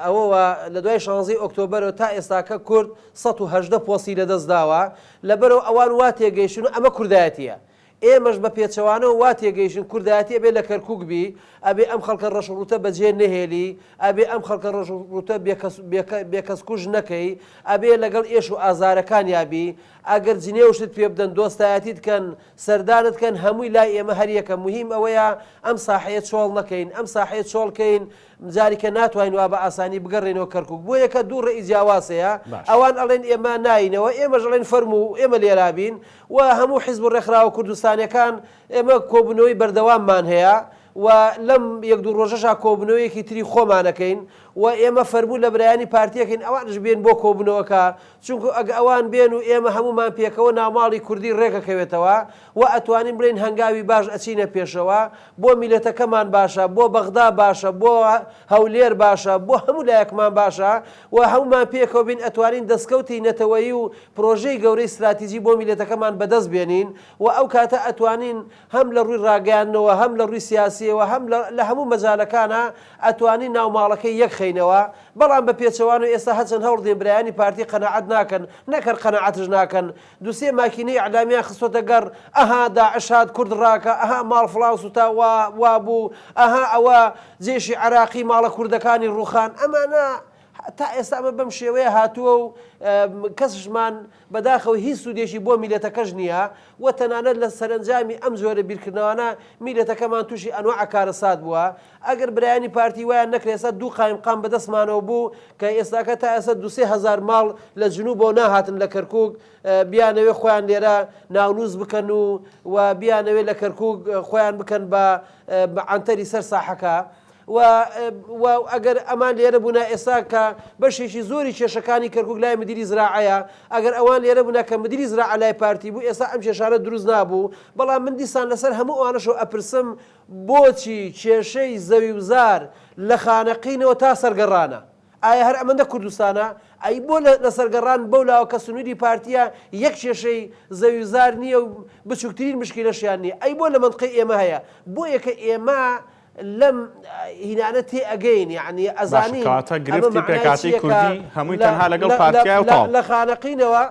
Speaker 2: ئەوەوە لە دوای شانزەی ئۆکتۆبەرەوە تا ئێستاکە کورد 118 پۆستی لەدەست داوە، لەبەرئەوە ئەوان وا تێگەیشتن و ئەمە کوردایەتییە. ئێمەش بە پێچەوانەوە وا تێگەیشتین کوردایەتی ئەبێ لە کەرکوک بی، ئەبێ ئەم خەڵکە ڕەش و ڕووتە بەجێ نەهێلی، ئەبێ ئەم خەڵکە ڕەش و ڕووتە بێکەس کوژ نەکەی، ئەبێ لەگەڵ ئێش و ئازارەکانیا بی، ئەگەر جنێوشت پێ بدەن، دۆستایەتیت کەن، سەردانت کەن، هەمووی لای ئێمە هەر یەکە، موهیم ئەوەیە ئەم ساحەیە چۆڵ نەکەین، ئەم ساحەیە چۆڵ کەین جاریکە ناتوانین وا بە ئاسانی بگەڕێینەوە کەرکوک بۆیە کە دوو ڕێی جیاواز هەیە ئەوان ئەڵێن ئێمە ناینەوە ئێمەش ئەڵێن فەرموو ئێمە لێرا بین و هەموو حیزب و ڕێکخراوە کوردستانیەکان ئێمە کۆبوونەوەی بەردەواممان هەیە و لەم یەک دوو ڕۆژەشا کۆبوونەوەیەکی تری خۆمانەکەین و ئێمە فەرموو لە برایانی پارتیەکەین ئەوانش بێن بۆ کۆبوونەوەکە چونکو ئەگە ئەوان بێن و ئێمە هەموومان پێکەوە ناوماڵی کوردی ڕێکەکەوێتەوە و ئەتوانین بڵێین هەنگاوی باش ئەچینە پێشەوە، بۆ میللەتەکەمان باشە، بۆ بەغدا باشە، بۆ هەولێر باشە، بۆ هەموو لایەکمان باشە و هەموومان پێکەوە بین ئەتوانین دەستکەوتی نەتەوەیی و پرۆژەی گەورەی ستراتیجی بۆ میللەتەکەمان بەدەست بێنین و ئەو کاتە ئەتوانین هەم لە ڕووی ڕاگەیاندنەوە هەم لە ڕووی سیاسیەوە هەم لە هەموو مەجالەکانا ئەتوانین ناوماڵەکەی یەک خەینەوە بەڵام بە پێچەوانەوە ئێستا هەرچەند هەوڵ دێن برایانی پارتی قەناعەت ناکەن نەک هەر قەناعەتش ناکەن دوو سێ ماکینەی ئیعلامیان خستۆتە گەڕ، ئەها داعش هات کورد ڕاکا، ئەها ماڵ فڵان سوتا وا وا بوو، ئەها ئەوە جەیشی عێراقی ماڵە کوردەکانی ڕووخان، ئەمانە تا ئێستا ئەمە بەم شێوەیە هاتووە و کەسشمان بەداخەوە هیچ سوودێکی بۆ میلەتەکەش نییە و تەنانەت لە سەرەنجامی ئەم جۆرە بیرکردنەوانە میلەتەکەمان تووشی ئەنواع کارەسات بووە. ئەگەر برایانی پارتی وایان نەکرد ئێستا دوو قایمقام بەدەستمانەوە بوو کە ئێستاکە تا ئێستا دوو سێ هەزار ماڵ لە جنوبەوە ناهاتن لە کەرکوک بیانەوێ خۆیان لێرە ناونووس بکەن و و بیانەوێ لە کەرکوک خۆیان بکەن بە عەنتەری سەر ساحەکە و و ئەگەر ئەمان لێرە بوونا ئێستا کە بەشێکی زۆری کێشەکانی کەرکوک لای مدیری زراعەیە ئەگەر ئەوان لێرە بوونا کە مدیری زراعە لای پارتی بوو ئێستا ئەم کێشانە دروست نابوو بەڵام من دیسان لەسەر هەموو ئەوانەشەوە ئەپرسم بۆچی کێشەی زەویوزار لە خانەقینەوە تا سەرگەڕانە؟ ئایا هەر ئەمەندە کوردستانە؟ ئەی بۆ لە سەرگەڕان بەو لاوە کە سنوری پارتیە یەک کێشەی زەویوزار نیە و بچوکترین مشکیلەشیان نیە؟ ئەی بۆ لە مەنتقەی ئێمە هەیە؟ بۆیە کە ئێمە لەم هینانە تێ ئەگەین یەعنی
Speaker 1: باشە
Speaker 2: ئەزانین
Speaker 1: کەواتە
Speaker 2: ئەمە
Speaker 1: گرفتی
Speaker 2: مەعنای
Speaker 1: پێکهاتەی
Speaker 2: چیە کە
Speaker 1: کوردی هەمووی
Speaker 2: لە
Speaker 1: تەنها لەگەڵ
Speaker 2: لە لە
Speaker 1: پارتیایە و
Speaker 2: لە
Speaker 1: تەواو.
Speaker 2: لە خانەقینەوە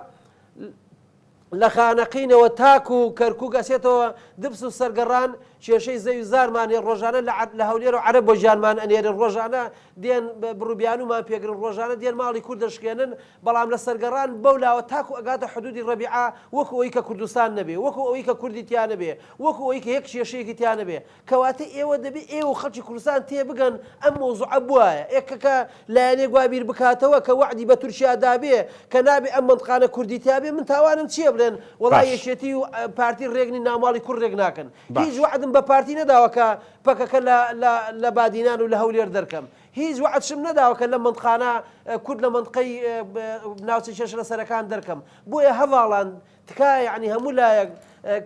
Speaker 2: لە خانەقینەوە تاکو کەرکوک ئەچێتەوە دبس و سەرگەڕان کێشەی زەوی زارمان هەیە ڕۆژانە لە لە هەولێرەوە عەرەب بۆ گیانمان ئەنێرن ڕۆژانە دێن بڕوبیانومان پێگرن ڕۆژانە دێن ماڵی کورد دەشکێنن بەڵام لە سەرگەڕان بەو لاوە تاکو ئەگاتە حدودی ڕەبیعە وەکو ئەوی کە کوردستان نەبێ وەکو ئەوی کە کوردی تیا نەبێ وەکو ئەوی کە یەک کێشەیەکی تیا نەبێ کەواتە ئێوە دەبێ ئێوە و خەڵکی کوردستان تێبگەن ئەم مەوزوعە بوایە ئێ کە کە لایەنێک وا بیر بکاتەوە کە وەعدی بە تورکیا دابێ کە نابێ ئەم مەنتقانە کوردی تیابێ من تاوانم چیە بڵێن وەڵا
Speaker 1: باش.
Speaker 2: یەکێتی و پارتی ڕێک نین ناوماڵی کورد ڕێک ناکەن
Speaker 1: باش.
Speaker 2: هیچ وەعدم بە پارتی نەداوە کە پەکەکە لە لە لە بادینان و لە هەولێر دەرکەم هیچ وەعدشم نەداوە کە لەم مەنتقانە کورد لە مەنتقەی ناوچە کێشە لەسەرەکان دەرکەم بۆیە هەڤاڵان تکایە یەعنی هەموو لایەک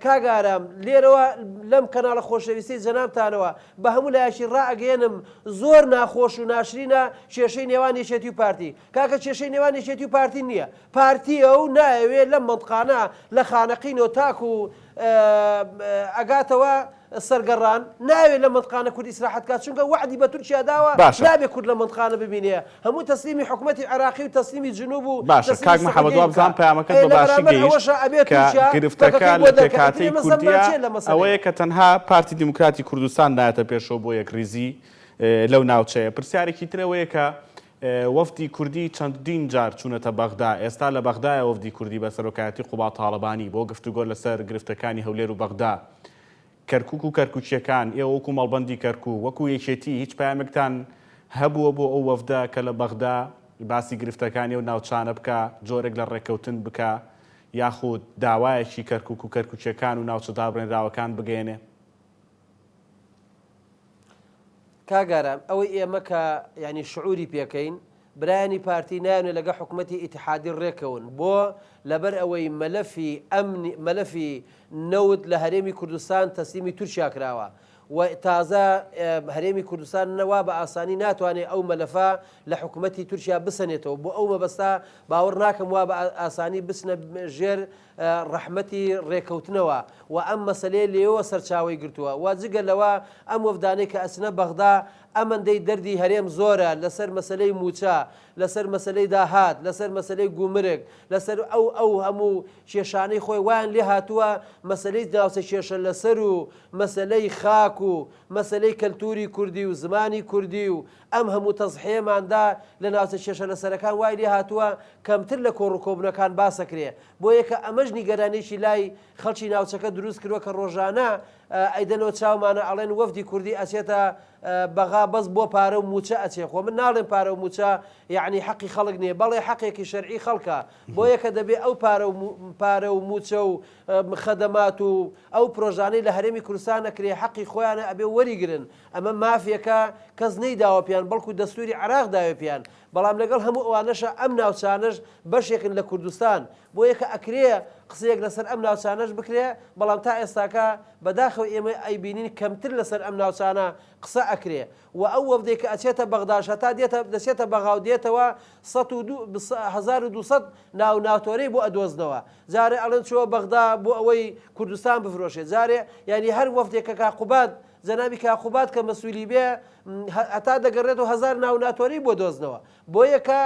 Speaker 2: کاک ئارام لێرەوە لەم کەناڵە خۆشەویستەی جەنابتانەوە بە هەموو لایەکی ڕائەگەیەنم زۆر ناخۆش و ناشرینە کێشەی نێوان یەکێتی و پارتی کاکە کێشەی نێوان یەکێتی و پارتی نییە پارتیە و نایەوێ لەم مەنتقانە لە خانەقینەوە تاکو ئەگاتەوە سەرگەڕان ناوێ لەم مەنتقانە کورد ئیسراحەت کات چونکە وەعدی بە تورکیا داوە
Speaker 1: باشە.
Speaker 2: نابێ کورد لەم مەنتقانە ببینێ هەموو تەسلیمی حکومەتی عێراقی و تەسلیمی جنوب و
Speaker 1: باشە
Speaker 2: تەسلیمی
Speaker 1: کاک محەمەد
Speaker 2: سعودیەی
Speaker 1: وابزانم
Speaker 2: بکا
Speaker 1: پەیامەکەت
Speaker 2: ئێ
Speaker 1: بە
Speaker 2: لە
Speaker 1: باشی
Speaker 2: بەرامبەر
Speaker 1: گەیشت
Speaker 2: ئەوەشا ئەبێ
Speaker 1: کە
Speaker 2: تورکیا
Speaker 1: گرفتەکە
Speaker 2: پەکەکەی بۆ
Speaker 1: لە
Speaker 2: دەرکا ئیتر
Speaker 1: پێکهاتەی
Speaker 2: ئێمە زەنبمان
Speaker 1: کوردیە
Speaker 2: چیە لە مەسەلەیە.
Speaker 1: ئەوەیە کە تەنها پارتی دیموکراتی کوردستان نایەتە پێشەوە بۆ یەکڕیزی لەو ناوچەیە پرسیارێکی تر ئەوەیە کە وەفدی کوردی چەندین جار چوونەتە بەغدا ئێستا لە بەغدایە وەفدی کوردی بە سەرۆکایەتی قوباد تاڵەبانی بۆ گفتوگۆ لەسەر گرفتەکانی هەولێر و بەغدا کەرکوک و کەرکوکییەکان، ئێوە وەکو مەڵبەندی کەرکوک، وەکو یەکێتی هیچ پەیامێکتان هەبووە بۆ ئەو وەفدە کە لە بەغدا باسی گرفتەکانی ئەو ناوچانە بکا، جۆرێک لە ڕێککەوتن بکا یاخود داوایەکی کەرکوک و کەرکوکییەکان و ناوچە دابڕێنراوەکان بگەیەنێ؟
Speaker 2: کاک ئارام ئەوەی ئێمە کە یانی شعوری پێکەین برایانی پارتی نایانوێ لەگە حکومەتی ئیتحادی ڕێکەون بۆ؟ لەبەر ئەوەی مەلەفی ئەمنی مەلەفی نەوت لە هەرێمی کوردستان تەسلیمی تورکیا کراوە و تازە هەرێمی کوردستان وا بە ئاسانی ناتوانێ ئەو مەلەفە لە حکومەتی تورکیا بسەنێتەوە بۆ ئەو مەبەستە باوەڕ ناکەم وا بە ئاسانی بچنە ژێر ڕەحمەتی ڕێکەوتنەوە و ئەم مەسەلەیە لێوە سەرچاوەی گرتووە و جگە لەوە ئەم وەفدانەی کە ئەچنە بەغدا ئەمەندەی دەردی هەرێم زۆرە لەسەر مەسەلەی مووچە، لەسەر مەسەلەی داهات، لەسەر مەسەلەی گومرگ، لەسەر ئەو ئەو هەموو کێشانەی خۆی وایان لێ هاتووە مەسەلەی ناوچە کێشە لەسەر و مەسەلەی خاک و مەسەلەی کەلتووری کوردی و زمانی کوردی و ئەم هەموو تەزحیەمان دا لە ناوچە کێشە لەسەرەکان وای لێ هاتووە کەمتر لە کۆڕ و کۆبوونەکان باسەکرێ بۆیە کە ئەمەش نیگەرانیەکی لای خەڵکی ناوچەکە دروست کردووە کە ڕۆژانە ئەیدەنەوە چاومانە ئەڵێن وەفدی کوردی ئەچێتە بەغا بەس بۆ پارە و موچە ئەچێ خۆ من ناڵێم پارە و موچە یەعنی حەقی خەڵک نیە بەڵێ حەقێکی شەرعی خەڵکە بۆیە کە دەبێ ئەو پارە و پارە و موچە و خەدەمات و ئەو پرۆژانەی لە هەرێمی کوردستان ئەکرێ حەقی خۆیانە ئەبێ وەریگرن ئەمە مافێکە کەس نەیداوە پێیان بەڵکو دەستوری عێراق داوێ پێیان بەڵام لەگەڵ هەموو ئەوانەشا ئەم ناوچانەش بەشێکن لە کوردستان بۆیە کە ئەکرێ قسەیەک لەسەر ئەم ناوچانەش بکرێ، بەڵام تا ئێستاکە بەداخەوە ئێمە ئەیبینین کەمتر لەسەر ئەم ناوچانە قسە ئەکرێ و ئەو وەفدەی کە ئەچێتە بەغداش هەتا دێتە دەچێتە بەغا و دێتەوە 102 1200 ناو ناتۆرەی بۆ ئەدۆزنەوە جارێ ئەڵێن چووە بەغدا بۆ ئەوەی کوردستان بفرۆشێ جارێ یانی هەر وەفدێک کە کاک قوباد جەنابی کاک قوباد کە مەسولی بێ هەتا دەگەڕێتەوە هەزار ناو ناتۆرەی بۆ دۆزنەوە بۆیە کە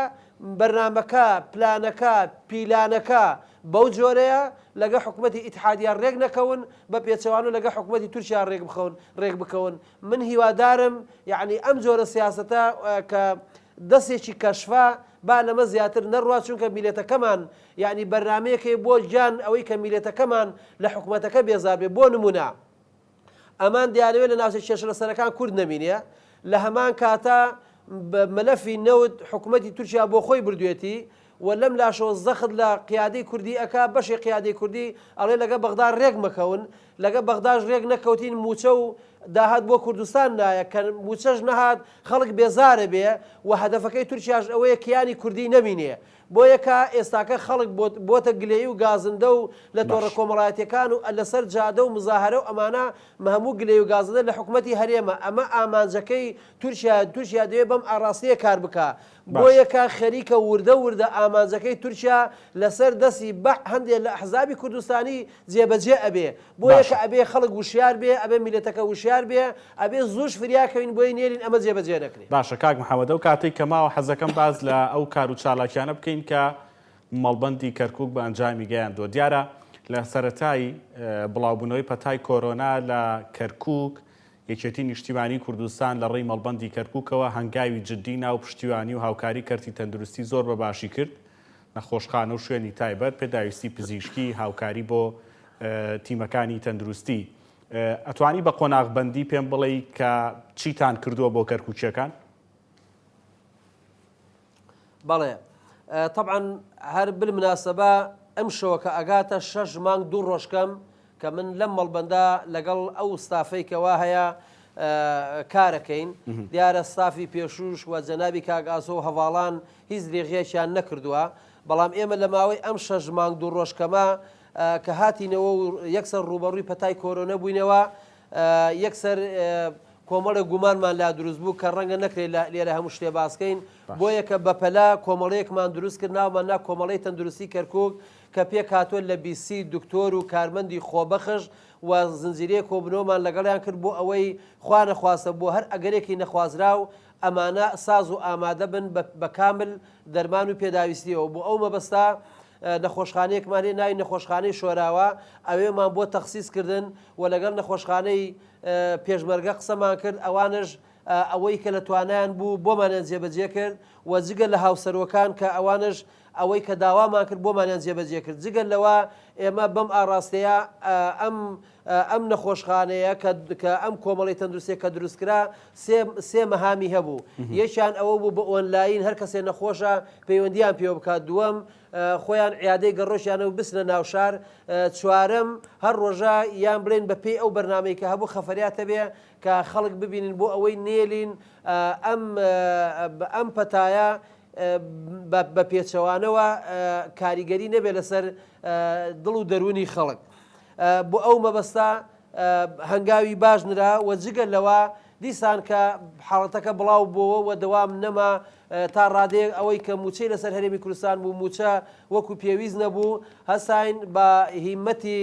Speaker 2: بەرنامەکە، پلانەکە، پیلانەکە بەو جۆرەیە، لەگە حکومەتی ئیتحادیا رێک نەکەون، بە پێچەوانە لەگە حکومەتی تورکیا رێک بخەون، رێک بکەون. من هیوادارم یەعنی ئەم جۆرە سیاسەتە کە دەستێکی کەشفە با لەمە زیاتر نەڕوا، چونکە میللەتەکەمان یەعنی بەرنامەیەک هەیە بۆ گیان ئەوەی کە میللەتەکەمان لە حکومەتەکە بێزار بێ، بۆ نمونە ئەمان دەیانەوێت لە ناوچە کێشە لەسەرەکان کورد نەمینێ، لە هەمان کاتا مەلەفی نەوت حکومەتی تورکیا بۆ خۆی بردوێتی و لەم لاشەوە زەخت لە قیادەی کوردی ئەکا، بەشێ قیادەی کوردی ئەڵێ لەگە بەغدا رێک مەکەون، لەگە بەغداش رێک نەکەوتین موچە و داهات بۆ کوردستان نایە، کە موچەش نەهات خەڵک بێزارە بێ و هەدەفەکەی تورکیاش ئەوەیە کیانی کوردی نەمینێ. بۆیە کە ئێستاکە خەڵک بۆتە گلەیی و گازندە و لە تۆڕە
Speaker 1: باش.
Speaker 2: کۆمەڵایەتیەکان و لەسەر جادە و مزاهەرە و ئەمانە هەموو گلەیی و گازندە لە حکومەتی هەرێمە ئەمە ئامانجەکەی تورکیایە تورکیا دەیەوێت بەم ئاڕاستەیە کار بکا
Speaker 1: باش.
Speaker 2: بۆیە کە خەریکە وردە وردە ئامانجەکەی تورکیا لەسەر دەستی بە هەندێ لە ئەحزابی کوردستانی جێبەجێ ئەبێ بۆیە
Speaker 1: باشە.
Speaker 2: کە ئەبێ خەڵک وشیار بێ ئەبێ میللەتەکە وشیار بێ ئەبێ زووش فریا کەوین بۆی نێلین ئەمە جێبەجێ نەکرێ.
Speaker 1: باشە کاک محمد ئەو کاتەی کە ماوە حەزەکەم باس لە ئەو کار و چالاکیانە بکەین کە مەڵبەندی کەرکوک بە ئەنجامی گەیاندووە دیارە لە سەرەتای بڵاوبوونەوەی پەتای کۆرۆنا لە کەرکوک یەکێتی نیشتیمانی کوردستان لە ڕێی مەڵبەندی کەرکوکەوە هەنگاوی جدی نا و پشتیوانی و هاوکاری کەرتی تەندروستی زۆر بە باشی کرد نەخۆشخانە و شوێنی تایبەت پێداویستی پزیشکی هاوکاری بۆ تیمەکانی تەندروستی ئەتوانی بە قۆناغ بەندی پێم بڵێی کە چیتان کردووە بۆ کەرکوکیەکان؟
Speaker 2: بەڵێ تەبعەن هەر بالمناسبە ئەمشەوە کە ئەگاتە شەش مانگ دوو ڕۆژ کەم کە من لەم مەڵبەندە لەگەڵ ئەو ستافەی کەوا هەیە کارەکەین دیارە ستافی پێشوش و جەنابی کاک ئاسۆ و هەڤاڵان هیچ درێغیەکیان نەکردووە بەڵام ئێمە لە ماوەی ئەم شەش مانگ دوو ڕۆژ کەمە کە هاتینەوە و یەکسەر ڕووبەڕووی پەتای کۆرۆنە بووینەوە، یەکسەر کۆمەڵێک گومانمان لا دروست بوو کە ڕەنگە نەکرێت لێرە هەموو شتێ باسکەین، بۆیە کە بەپەلە کۆمەڵەیەکمان دروست کرد ناومان نا کۆمەڵەی تەندروستی کەرکووک کە پێکهاتووە لە بیسی دکتۆر و کارمەندی خۆبەخش و زنجیرەیەک کۆبوونەوەمان لەگەڵیان کرد بۆ ئەوەی خوانەخواستە بۆ هەر ئەگەرێکی نەخوازراو ئەمانە ساز و ئامادە بن بە کامل دەرمان و پێداویستیەوە بۆ ئەو مەبەستە نەخۆشخانەیەکمان هەیە ناوی نەخۆشخانەی شۆراوە ئەوێمان بۆ تەخسیس کردن و لەگەڵ نەخۆشخانەی پێشمەرگە قسەمان کرد ئەوانش ئەوەی کە لە توانایان بوو بۆمانیان جێبەجێ کرد و جگە لە هاوسەرۆکان کە ئەوانش ئەوەی کە داوامان کرد بۆمانیان جێبەجێ کرد جگە لەوە ئێمە بەم ئاڕاستەیە ئەم ئەم نەخۆشخانەیە کە کە ئەم کۆمەڵی تەندروستیە کە دروستکرا سێ سێ مەهامی هەبوو یەکیان ئەوە بوو بە ئۆنلاین هەر کەسێ نەخۆشە پەیوەندیان پێوە بکات دووەم خۆیان عیادەی گەڕۆکیانە و بچنە ناو شار چوارەم هەر ڕۆژە یان بڵێن بە پێی ئەو بەرنامەی کە هەبوو خەفەریات هەبێ. کە خەڵک ببینن بۆ ئەوەی نێلین ئەم ئەم پەتایە بە پێچەوانەوە کاریگەری نەبێت لەسەر دڵ و دەروونی خەڵک. بۆ ئەو مەبەستە هەنگاوی باش نرا و جگە لەوە دیسان کە حاڵەتەکە بڵاو بۆوە و دەوام نەما تا ڕادەیەک ئەوەی کە مووچەی لەسەر هەرێمی کوردستان بوو مووچە وەکو پێویست نەبوو هەستاین بە هیمەتی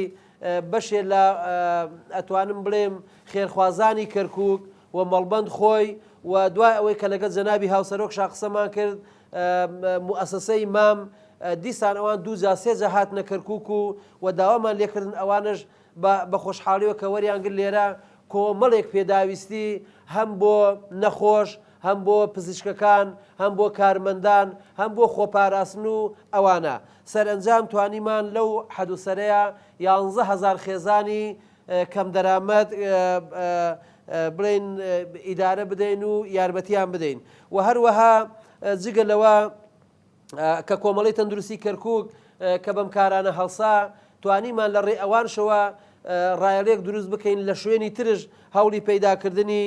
Speaker 2: بەشێ لە ئەتوانم بڵێم خێرخوازانی کەرکوک و مەڵبەند خۆی و دوای ئەوەی کە لەگەڵ جەنابی هاوسەرۆکشا قسەمان کرد موئەسەسەی مام دیسان ئەوان دووجا سێجا هاتنە کەرکوک و و داوامان لێکردن ئەوانش بە خۆشحاڵیەوە کە وەریان گرت لێرە کۆمەڵێک پێداویستی هەم بۆ نەخۆش هەم بۆ پزیشکەکان هەم بۆ کارمەندان هەم بۆ خۆپاراستن و ئەوانە سەرەنجام توانیمان لەو حەد و سەرەیە 11 هەزار خێزانی کەمدەرامەت بڵێین ئیدارە بدەین و یارمەتیان بدەین و هەروەها جگە لەوە کە کۆمەڵی تەندروستی کەرکک کە بەم کارانە هەڵسا توانیمان لە ڕێ ئەوانشەوە ڕایەڵێک دروست بکەین لە شوێنی ترش هەوڵی پەیداکردنی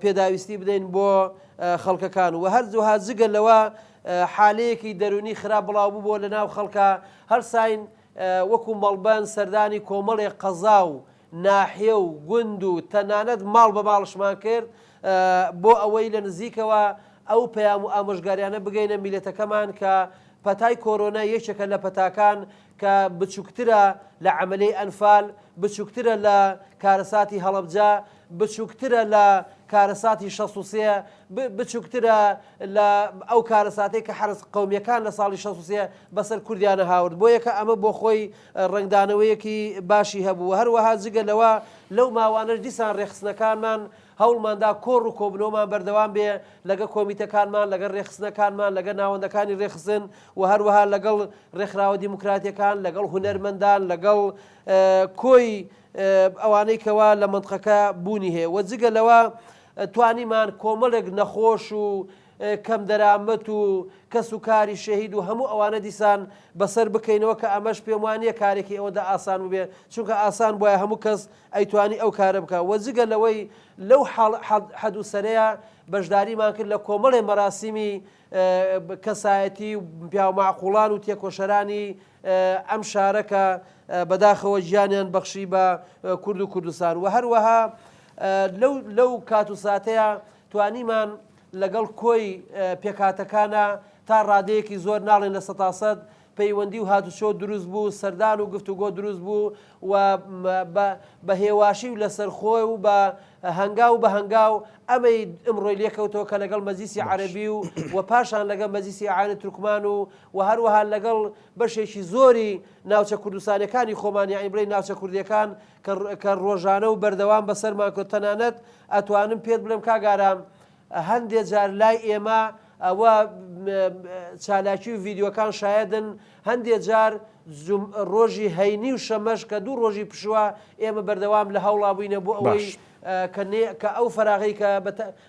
Speaker 2: پێداویستی بدەین بۆ خەڵکەکان و هەرجوها جگە لەوە حالەیەکی دەرونی خراپ بڵاو بوو لە ناو خەڵکە هەرساین وەکو مەڵبەند سەردانی کۆمەڵێک قەزا و ناحیە و گوند و تەنانەت ماڵ بە ماڵشمان کرد بۆ ئەوەی لە نزیکەوە ئەو پەیام و ئامۆژگاریانە بگەینە میللەتەکەمان کە پەتای کۆرۆنا یەکێکە لە پەتاکان کە بچوکترە لە عەمەلیەی ئەنفال، بچوکترە لە کارەساتی هەڵەبجە، بچوکترە لە کارەساتی 63، بچوکترە لە ئەو کارەساتەی کە حەرەس قەومیەکان لە ساڵی 63 بەسەر کوردیانە هاورد بۆیەکە ئەمە بۆ خۆی ڕەنگدانەوەیەکی باشی هەبوو هەروەها جگە لەوە لەو ماوانەش دیسان ڕێکخستنەکانمان هەوڵماندا کۆڕ و کۆبنەوەمان بەردەوام بێ لەگە کۆمیتەکانمان لەگەڵ ڕێکخستنەکانمان لەگە ناوەندەکانی ڕێکخستن و هەروەها لەگەڵ ڕێکخراوە دیموکراتیەکان لەگەڵ هونەرمەندان لەگەڵ کۆی ئەوانەی کەوا لە مەنتقەکە بوونی هەیە و جگە لەوە توانیمان کۆمەڵێک نەخۆش و کەمدەرامەت و کەس و کاری شەهید و هەموو ئەوانە دیسان بەسەر بکەینەوە کە ئەمەش پێم وانییە کارێکی ئەوەندە ئاسان بووبێ چونکە ئاسان بوایە هەموو کەس ئەیتوانی ئەو کارە بکا و جگە لەوەی لەو حەد و سەرەیە بەشداریمان کرد لە کۆمەڵێ مەراسیمی کەسایەتی و پیاوماقوڵان و تێکۆشەرانی ئەم شارە کە بەداخەوە گیانیان بەخشی بە کورد و کوردستان و هەروەها لەو لەو کات و ساتەیە توانیمان لەگەڵ کۆی پێکهاتەکانە تا ڕادەیەکی زۆر ناڵێن لە سەتاسەد پەیوەندی و هاتوچۆ دروست بوو، سەردان و گفتوگۆ دروست بوو و بە هێواشی و لەسەرخۆ و بە هەنگاو بە هەنگاو ئەمەی ئمڕۆی لێکەوتەوە کە لەگەڵ مەجلیسی عەرەبی و و پاشان لەگەڵ مەجلیسی ئەعیانی تورکمان و و هەروەها لەگەڵ بەشێکی زۆری ناوچە کوردستانیەکانی خۆمان یانی بڵێین ناوچە کوردیەکان کە کە ڕۆژانە و بەردەوام بەسەرمان کەوت تەنانەت ئەتوانم پێت بڵێم کاک ئارام هەندێ جار لای ئێمە ئەوە چالاکی و ڤیدیۆکان شایەدن هەندێ جار ڕۆژی هەینی و شەمەش کە دوو ڕۆژی پشووە ئێمە بەردەوام لە هەوڵا بووینە بۆ ئەوەی کە ئەو فەراغەی کە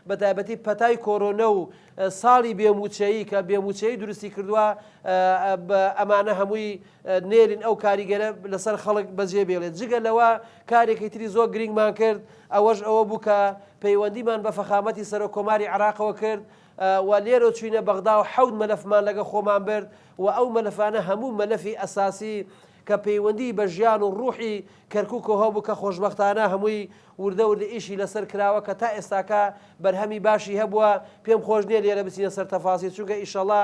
Speaker 2: بە تایبەتی پەتای کۆرۆنە و ساڵی بێموچەیی کە بێموچەیی دروستی کردووە ئەمانە هەمووی نێرین ئەو کاریگەرە لەسەر خەڵک بەجێ بێڵێت جگە لەوە کارێکی تری زۆر گرنگمان کرد ئەوەش ئەوە بوو کە پەیوەندیمان بە فەخامەتی سەرۆک کۆماری عێراقەوە کرد و لێرەوە چووینە بەغدا و حەوت مەلەفمان لەگەڵ خۆمان برد و ئەو مەلەفانە هەموو مەلەفی ئەساسی کە پەیوەندیی بە ژیان و ڕوحی کەرکووکەوە هەبوو کە خۆشبەختانە هەمووی وردە وردە ئیشی لەسەر کراوە کە تا ئێستاکە بەرهەمی باشی هەبووە، پێم خۆش نییە لێرە بچینە سەر تەفاسیل چونکە ئیشەڵا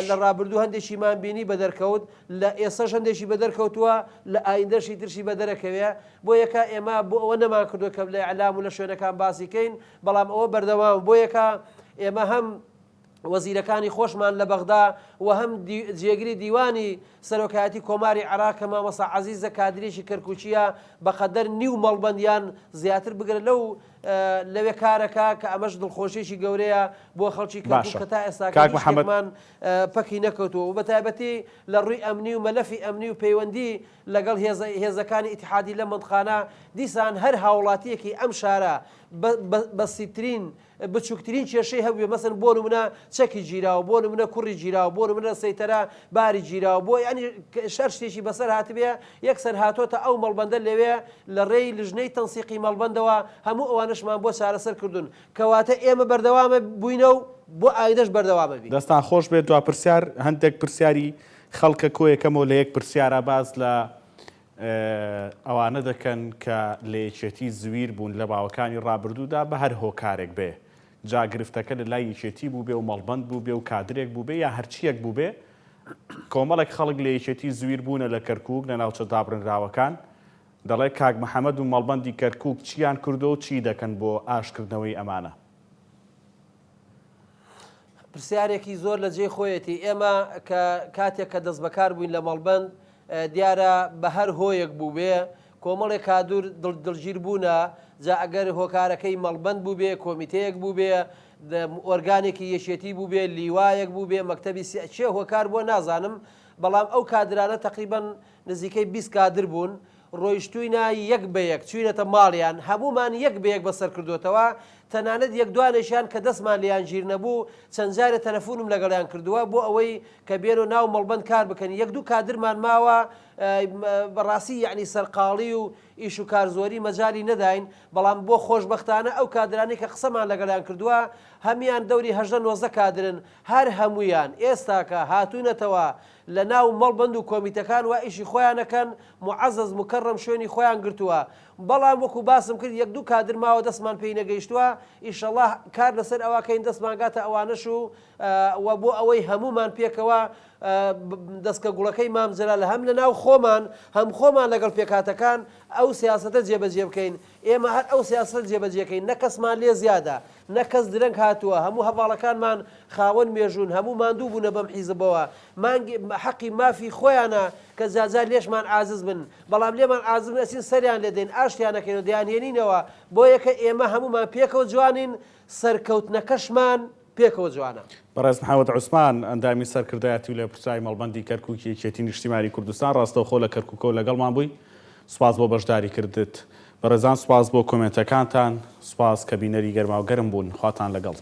Speaker 2: لە ڕابردوو هەندێکیمان بینی بەدەرکەوت لە ئێستەش هەندێکی بەدەرکەوتووە لە ئایندەشی ترشی بەدەرەکەوێ بۆیەکە ئێمە بۆ ئەوە نەمان کردووە کە لە ئیعلام و لە شوێنەکان باسی کەین بەڵام ئەوە بەردەوام بۆیەکە ئێمە هەم وەزیرەکانی خۆشمان لە بەغدا و هەم جێگری دیوانی سەرۆکایەتی کۆماری عێراق کە مامۆستا عەزیزە کادرێکی کەرکوکییە بەقەدەر نیو مەڵبەند یان زیاتر بگرە لەو لەوێ کارەکە کە ئەمەش دڵخۆشیەکی گەورەیە بۆ خەڵکی کەرکوک
Speaker 1: باشە
Speaker 2: کە تا ئێستاکە
Speaker 1: کاک
Speaker 2: هیچ
Speaker 1: محەمەد.
Speaker 2: شتێکمان پەکی نەکەوتووە و بەتایبەتی لە ڕووی ئەمنی و مەلەفی ئەمنی و پەیوەندی لەگەڵ هێزە هێزەکانی ئیتحادی لەم مەنتقانە دیسان هەر هاوڵاتیەکی ئەم شارە بە بە بەسیترین بچوکترین کێشەی هەبووێ مەسەن بۆ نمونە چەکی گیراوە بۆ نمونە کوڕی گیراوە بۆ نمونە سەیتەرە باری گیراوە بۆ یانی هەر شتێکی بەسەر هاتبێ یەکسەر هاتۆتە ئەو مەڵبەندە لەوێ لە ڕێی لژنەی تەنسیقی مەڵبەندەوە هەموو ئەوانە. ئەوانەشمان بۆ چارەسەر کردوون، کەواتە ئێمە بەردەوامە بووینە و بۆ ئایندەش بەردەوامە بین.
Speaker 1: دەستان خۆش بێت دوا پرسیار هەندێک پرسیاری خەڵکە کۆیەکەمەوە لە یەک پرسیارا باس لە ئەوانە دەکەن کە لە یەکێتی زویر بوون لە ماوەکانی ڕابردوودا بە هەر هۆکارێک بێ جا گرفتەکە لە لای یەکێتی بووبێ و مەڵبەند بووبێ و کادرێک بووبێ یا هەرچیەک بووبێ کۆمەڵێک خەڵک لە یەکێتی زویر بوونە لە کەرکوک لە ناوچە دابڕێنراوەکان دەڵێ کاک محەمەد و مەڵبەندی کەرکوک چیان کردووە و چی دەکەن بۆ ئاشتکردنەوەی ئەمانە؟
Speaker 2: پرسیارێکی زۆر لە جێی خۆیەتی ئێمە کە کاتێک کە دەستبەکار بووین لە مەڵبەند دیارە بە هەر هۆیەک بووبێ کۆمەڵێک کادر دڵگیر بوونە جا ئەگەر هۆکارەکەی مەڵبەند بووبێ کۆمیتەیەک بووبێ ئۆرگانێکی یەکێتی بووبێ لیوایەک بووبێ مەکتەبی چێ هۆکار بووە نازانم بەڵام ئەو کادرانە تقریبان نزیکەی 20 کادر بوون ڕۆیشتووینە یەک بە یەک چووینەتە ماڵیان، هەموومان یەک بە یەک بەسەر کردۆتەوە، تەنانەت یەک دوانێکیان کە دەستمان لێیان گیر نەبوو، چەند جارێ تەلەفوونم لەگەڵیان کردووە بۆ ئەوەی کە بێنۆ ناو مەڵبەند کار بکەن، یەک دوو کادرمان ماوە، بە ڕاستی یەعنی سەرقاڵی و ئیش و کار زۆری مەجالی نەداین، بەڵام بۆ خۆشبەختانە ئەو کادرانەی کە قسەمان لەگەڵیان کردووە هەمیان دەوری 18 19 کادرن، هەر هەموویان ئێستاکە هاتوونەتەوە لە ناو مەڵبەند و کۆمیتەکان وا ئیشی خۆیان ئەکەن، موعەزەز موکەڕەم شوێنی خۆیان گرتووە، بەڵام وەکو باسم کرد یەک دوو کادر ماوە دەستمان پێی نەگەیشتووە، ئیشەڵا کار لەسەر ئەوە کەین دەستمان گاتە ئەوانەش و و بۆ ئەوەی هەموومان پێکەوە دەسکە گوڵەکەی مام جەلال هەم لە ناو خۆمان هەم خۆمان لەگەڵ پێکهاتەکان ئەو سیاسەتە جێبەجێ بکەین، ئێمە هەر ئەو سیاسەتە جێبەجێ کەین نە کەسمان لێ زیادە نە کەس درەنگ هاتووە، هەموو هەڤاڵەکانمان خاوەن مێژوون، هەموو ماندوو بوونە بەم حیزبەوە، مانگی حەقی مافی خۆیانە کە جارجار لێشمان عاجز بن، بەڵام لێمان عاجز بن ئەچین سەریان لێ دەین، ئاشتیان ئەکەینەوە، دەیانهێنینەوە، بۆیەکە ئێمە هەموومان پێکەوە جوانین، سەرکەوتنەکەشمان پێکەوە جوانە.
Speaker 1: بەڕێز محەمەد عوسمان، ئەندامی سەرکردایەتی و لێپرسراوی مەڵبەندی کەرکوکی یەکێتی نیشتیمانی کوردستان ڕاستەوخۆ لە کەرکوکەوە لەگەڵمان بووی، سوپاس بۆ بەشداریکردت. بەڕێزان سوپاس بۆ کۆمێنتەکانتان، سوپاس کە بینەری گەرماوگەرم بوون، خواتان لەگەڵ.